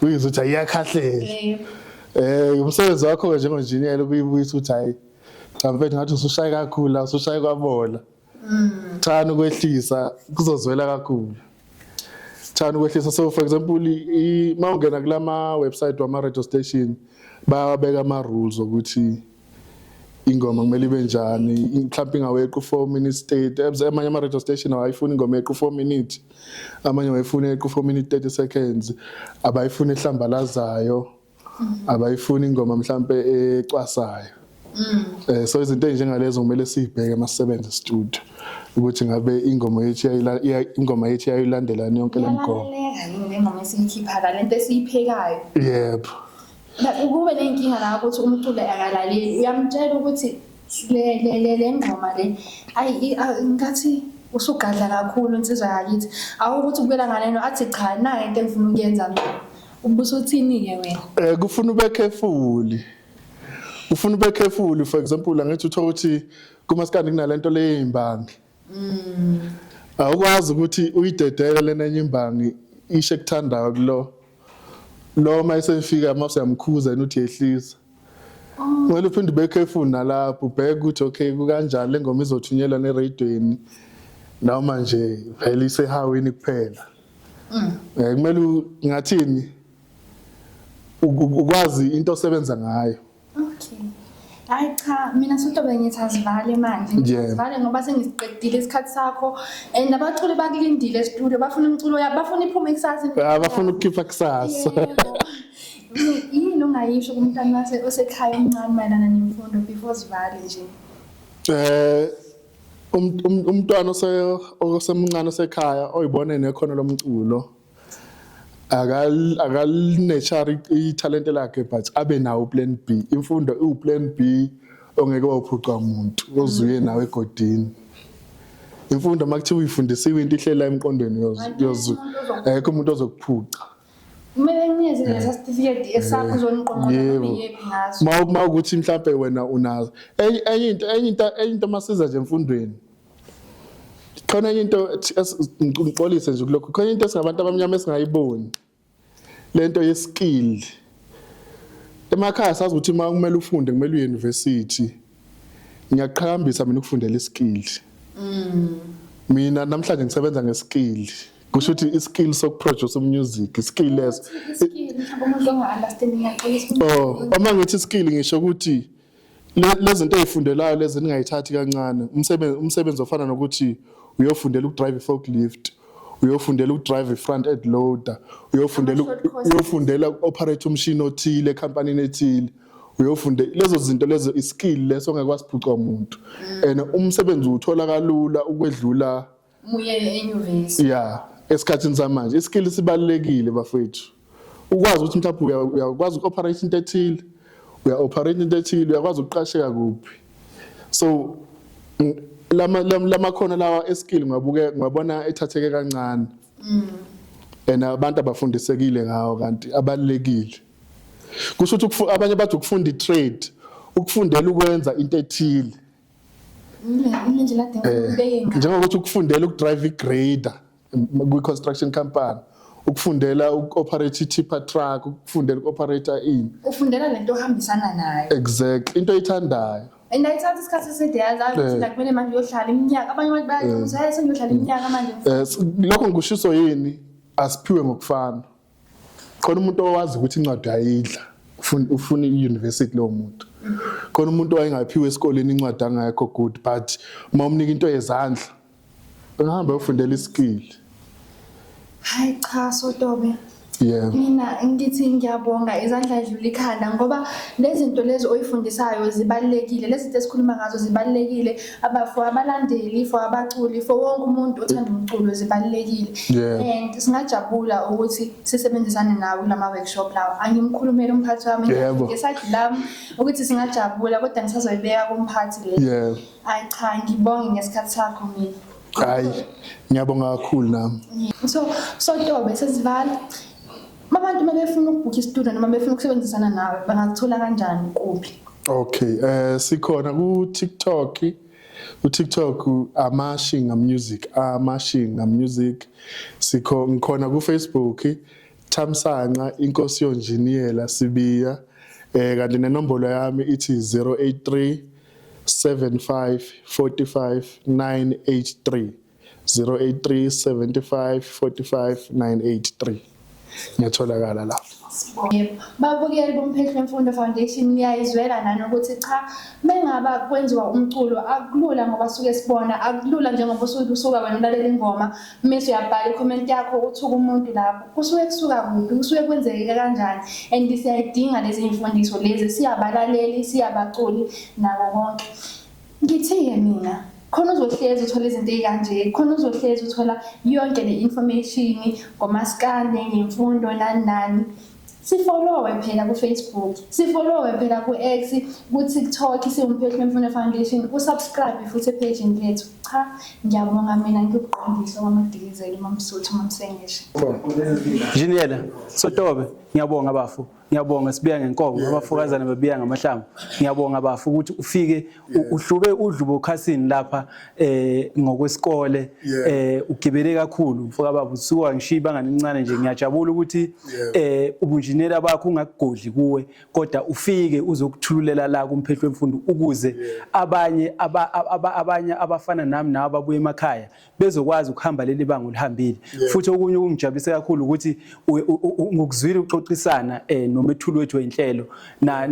Uyizwa ukuthi ayiyakhahlela. Umsebenzi wakho ke njengonjiniyela ukuyibuyisa ukuthi, hayi cha mfethu, ngathi usushaye kakhulu la, usushaye kwabola. Thana ukwehlisa kuzozwela kakhulu. Thana ukwehlisa. So for example, mawungena kulama website wama radio station, bayabeka ama rules ukuthi ingoma kumele ibe njani, mhlawumbe ingaweqi u-4 minutes 30. Amanye ama-radio station awayifuni ingoma eqi u-4 minutes, amanye awayifuni eqi u-4 minutes 30 seconds, abayifuni ehlambalazayo, abayifuni ingoma mhlambe ecwasayo. So izinto ezinjengalezo kumele siyibheke masisebenza studio ukuthi ngabe ingoma yethu iyayilandelana yonke le migomo. Iyalaleleka yini le ngoma esiyikhipha la, lento esiyiphekayo? Yebo. Kube nenkinga la ukuthi umculo akalaleli, uyamtshela ukuthi le ngoma le ayi, ngathi usugadla kakhulu insizwa yakithi, awukuthi ubukela ngaleno, athi cha, nayo into engifuna ukuyenza mina. Ubusa uthini-ke wena? Kufuna ube careful. Ufuna ube careful. For example, angithi uthola ukuthi kumaskandi kunalento leyimbangi. Awukwazi ukuthi uyidedele lena enye imbangi ishe kuthandayo kulo. Lo mayisefika mase uyamkhuza yena uthi yehlisa. Kumele uphinde ube careful nalapho, ubheke ukuthi okay, kukanjani, le ngoma izothunyelwa neradioweni noma nje vele isehawini kuphela. Kumele ngathini, ukwazi into osebenza ngayo. Okay. Hayi cha, mina sotobe ngithi asivale manje. Asivale ngoba sengisiqedile isikhathi sakho and abaculi bakulindile e-studio, bafuna umculo yabo, bafuna iphume kusasa. Ah, bafuna ukukhipha kusasa. Yebo. Yini ongayisho kumntwana osekhaya omncane mayelana nemfundo before sivale nje? Umntwana osemncane osekhaya oyibone nekhono lomculo, akalinurture ithalente lakhe, but abe nawo uplan B. Imfundo iwuplan B ongeke wawuphuca umuntu ozuye nawe egodini. Imfundo makuthiwa uyifundisiwe into ihlela emqondweni, yozu ekho umuntu ozokuphuca. Kumele nginikeze lesa certificate esakho uzoniqonqola noma iyephi ngaso. Ma ukuthi mhlambe wena unazo enye into masiza nje emfundweni, khona enye into ngixolise nje kulokho, khona into esingabantu abamnyama esingayiboni, lento yeskill. Emakhaya sazi ukuthi uma kumele ufunde kumele uye university. Ngiyaqhakambisa mina ukufundela iskill. Mina namhlanje ngisebenza ngeskill. Kusho ukuthi iskill sokuproduce music, iskill leso. Iskill mhlawumbe umuntu onga-understand ngiyaxolisa. Oh, uma ngithi skill ngisho ukuthi lezi zinto ezifundelayo lezi ningayithathi kancane. Umsebenzi ofana nokuthi uyofundela ukudrive i-forklift, uyofundela ukudrive i-front end loader, uyofundela Ama-short courses. Uyofundela uku-operate umshini othile ekhampanini ethile. Uyofunde lezo zinto lezo, iskill leso ongeke wasiphuca umuntu. And umsebenzi uthola kalula ukwedlula Muye enyuvesi. Yeah, esikhathini samanje iskill sibalulekile bafethu. Ukwazi ukuthi mhlawumbe uyakwazi uku-operate into ethile, uya-operate into ethile, uyakwazi ukuqasheka kuphi. So lamakhono lawa eskill ngiwabuke ngiwabona ethatheke kancane. And abantu abafundisekile ngawo kanti abalulekile. Kusho ukuthi abanye bathi ukufunda i-trade, ukufundela ukwenza into ethile. Ile ndlela ade ngibeke ngayo. Njengokuthi ukufundela ukudrive i-grader kwi-construction company, ukufundela uku-operate i-tipper truck, ukufundela uku-operate ini. Ufundela lento ohambisana nayo. Exactly, into oyithandayo. And ayithatha isikhathi eside yazi ukuthi like kumele manje uyohlala iminyaka. Abanye abantu bayathi ukuthi hayi, sengiyohlala iminyaka manje. Lokho ngikushiso yini, asiphiwe ngokufana. Khona umuntu owazi ukuthi incwadi ayidla, ufuna i-university lowo muntu. Khona umuntu owayengaphiwe esikoleni incwadi angekho good, but uma umnika into yezandla engahamba ayofundela iskill. Hayi cha, Sotobe. Yeah. Mina ngithi ngiyabonga izandla edlula ikhanda ngoba lezi zinto lezi oyifundisayo zibalulekile. Lezi zinto esikhuluma ngazo zibalulekile aba for abalandeli, for abaculi, for wonke umuntu othanda umculo zibalulekile. And singajabula ukuthi sisebenzisane nawe kulama workshop lawa. Angimkhulumeli umphathi wami ngeside lami ukuthi singajabula kodwa ngisazoyibeka kumphathi le. Hayi cha, ngibonge ngesikhathi sakho mina. Hayi, ngiyabonga kakhulu nami. So Sotobe, sesivala. Abantu uma befuna ukubhukha istudio noma befuna ukusebenzisana nawe bangakuthola kanjani, kuphi? Okay, sikhona ku TikTok. Ku TikTok Amashinga Music, Amashinga Music. Sikho ngikhona ku Facebook Thamsanqa Inkosi Yonjiniyela Sibiya. Kanti nenombolo yami ithi 083 75 45 983, 083 75 45 983. Ngiyatholakala lapho. Yebo. Babukeli boMphehlo Wemfundo Foundation, niyayizwela nani ukuthi cha, mengaba kwenziwa umculo akulula ngoba suke sibona akulula njengoba usuke usuka wena ulalela ingoma mase uyabhala i-comment yakho uthuka umuntu lapho kusuke kusuka kuphi, kusuke kwenzeke kanjani, and siyayidinga lezi imfundiso lezi, siyabalaleli, siyabaculi nako konke. Ngithi-ke mina khona uzohlezi uthola izinto ey'kanje, khona uzohlezi uthola yonke le information ngomaskandi, ngemfundo, nani nani. Sifollowe phela ku-Facebook, sifollowe phela ku-X, ku-TikTok, siwuMphehlo Wemfundo Foundation, usubscribe futhi ephejini lethu. Cha, ngiyabonga mina, ngikuqondisa kwamadikizeli uMamsuthu uMamsengeshe. Njiniyela Sotobe, ngiyabonga bafu, ngiyabonga. Sibiya ngenkomo, abafokazana bebiya ngamahlamvu. Ngiyabonga bafu ukuthi ufike uhlube udlubo khasini lapha ngokwesikole. Ugibele kakhulu mfoka baba, usuka ngishiya ibanga elincane nje. Ngiyajabula ukuthi ubunjiniyela bakho ungakugodli kuwe kodwa ufike uzokuthululela la kuMphehlo Wemfundo ukuze abanye abafana nami nawe ababuya emakhaya bezokwazi ukuhamba leli banga olihambile. Futhi okunye okungijabulisa kakhulu ukuthi ngokuzwile uxoxisana nomethuli wethu wenhlelo na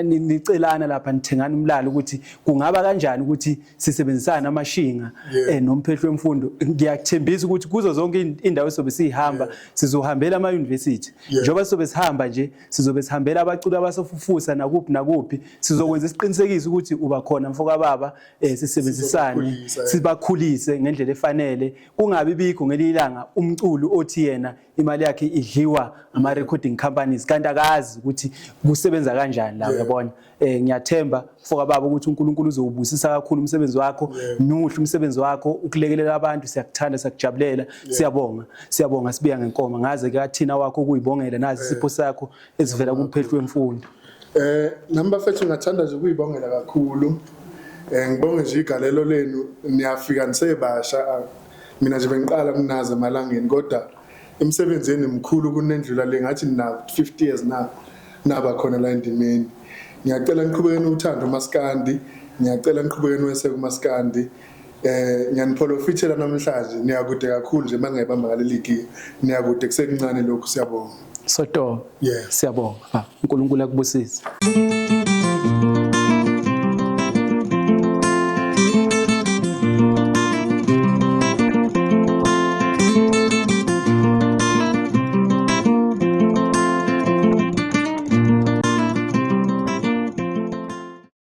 nicelana lapha nithengana umlalo ukuthi kungaba kanjani ukuthi sisebenzisane amashinga noMphehlo Wemfundo. Ngiyakuthembisa ukuthi kuzo zonke indawo esobe sihamba sizohambela ama university. Njengoba sizobe sihamba nje, sizobe sihambela abaculi abasofufusa nakuphi nakuphi, sizokwenza isiqinisekiso ukuthi uba khona mfoka baba, sisebenzisane. Sizobakhulisa, eh. Sibakhulise ngendlela efanele, kungabi bikho ngelinye ilanga umculi othi yena imali yakhe idliwa ama recording companies kanti akazi ukuthi kusebenza kanjani la. Uyabona, ngiyathemba mfoka baba ukuthi uNkulunkulu uzowubusisa kakhulu umsebenzi wakho. Muhle umsebenzi wakho ukulekelela abantu, siyakuthanda, siyakujabulela. Siyabonga, siyabonga, sibiya ngenkomo ngaze kathina wakho kuyibongela nazi isipho sakho esivela kuMphehlo Wemfundo. Nami bafethu ngathanda nje ukuyibongela kakhulu. Ngibonge nje igalelo lenu, niyafika nisebasha. Mina nje bengiqala kunazi emalangeni kodwa imisebenzi yenu mkhulu kunendlula le, ngathi nina 50 years na naba khona la endimeni. Ngiyacela niqhubekeni uthando umaskandi, ngiyacela niqhubekeni weseke umaskandi. Ngiyaniprofithela namhlanje, niyakude kakhulu nje mangayibamba ngaleli giya. Niyakude kusekuncane lokhu, siyabonga. Soto. Yes. Siyabonga baba. uNkulunkulu akubusise.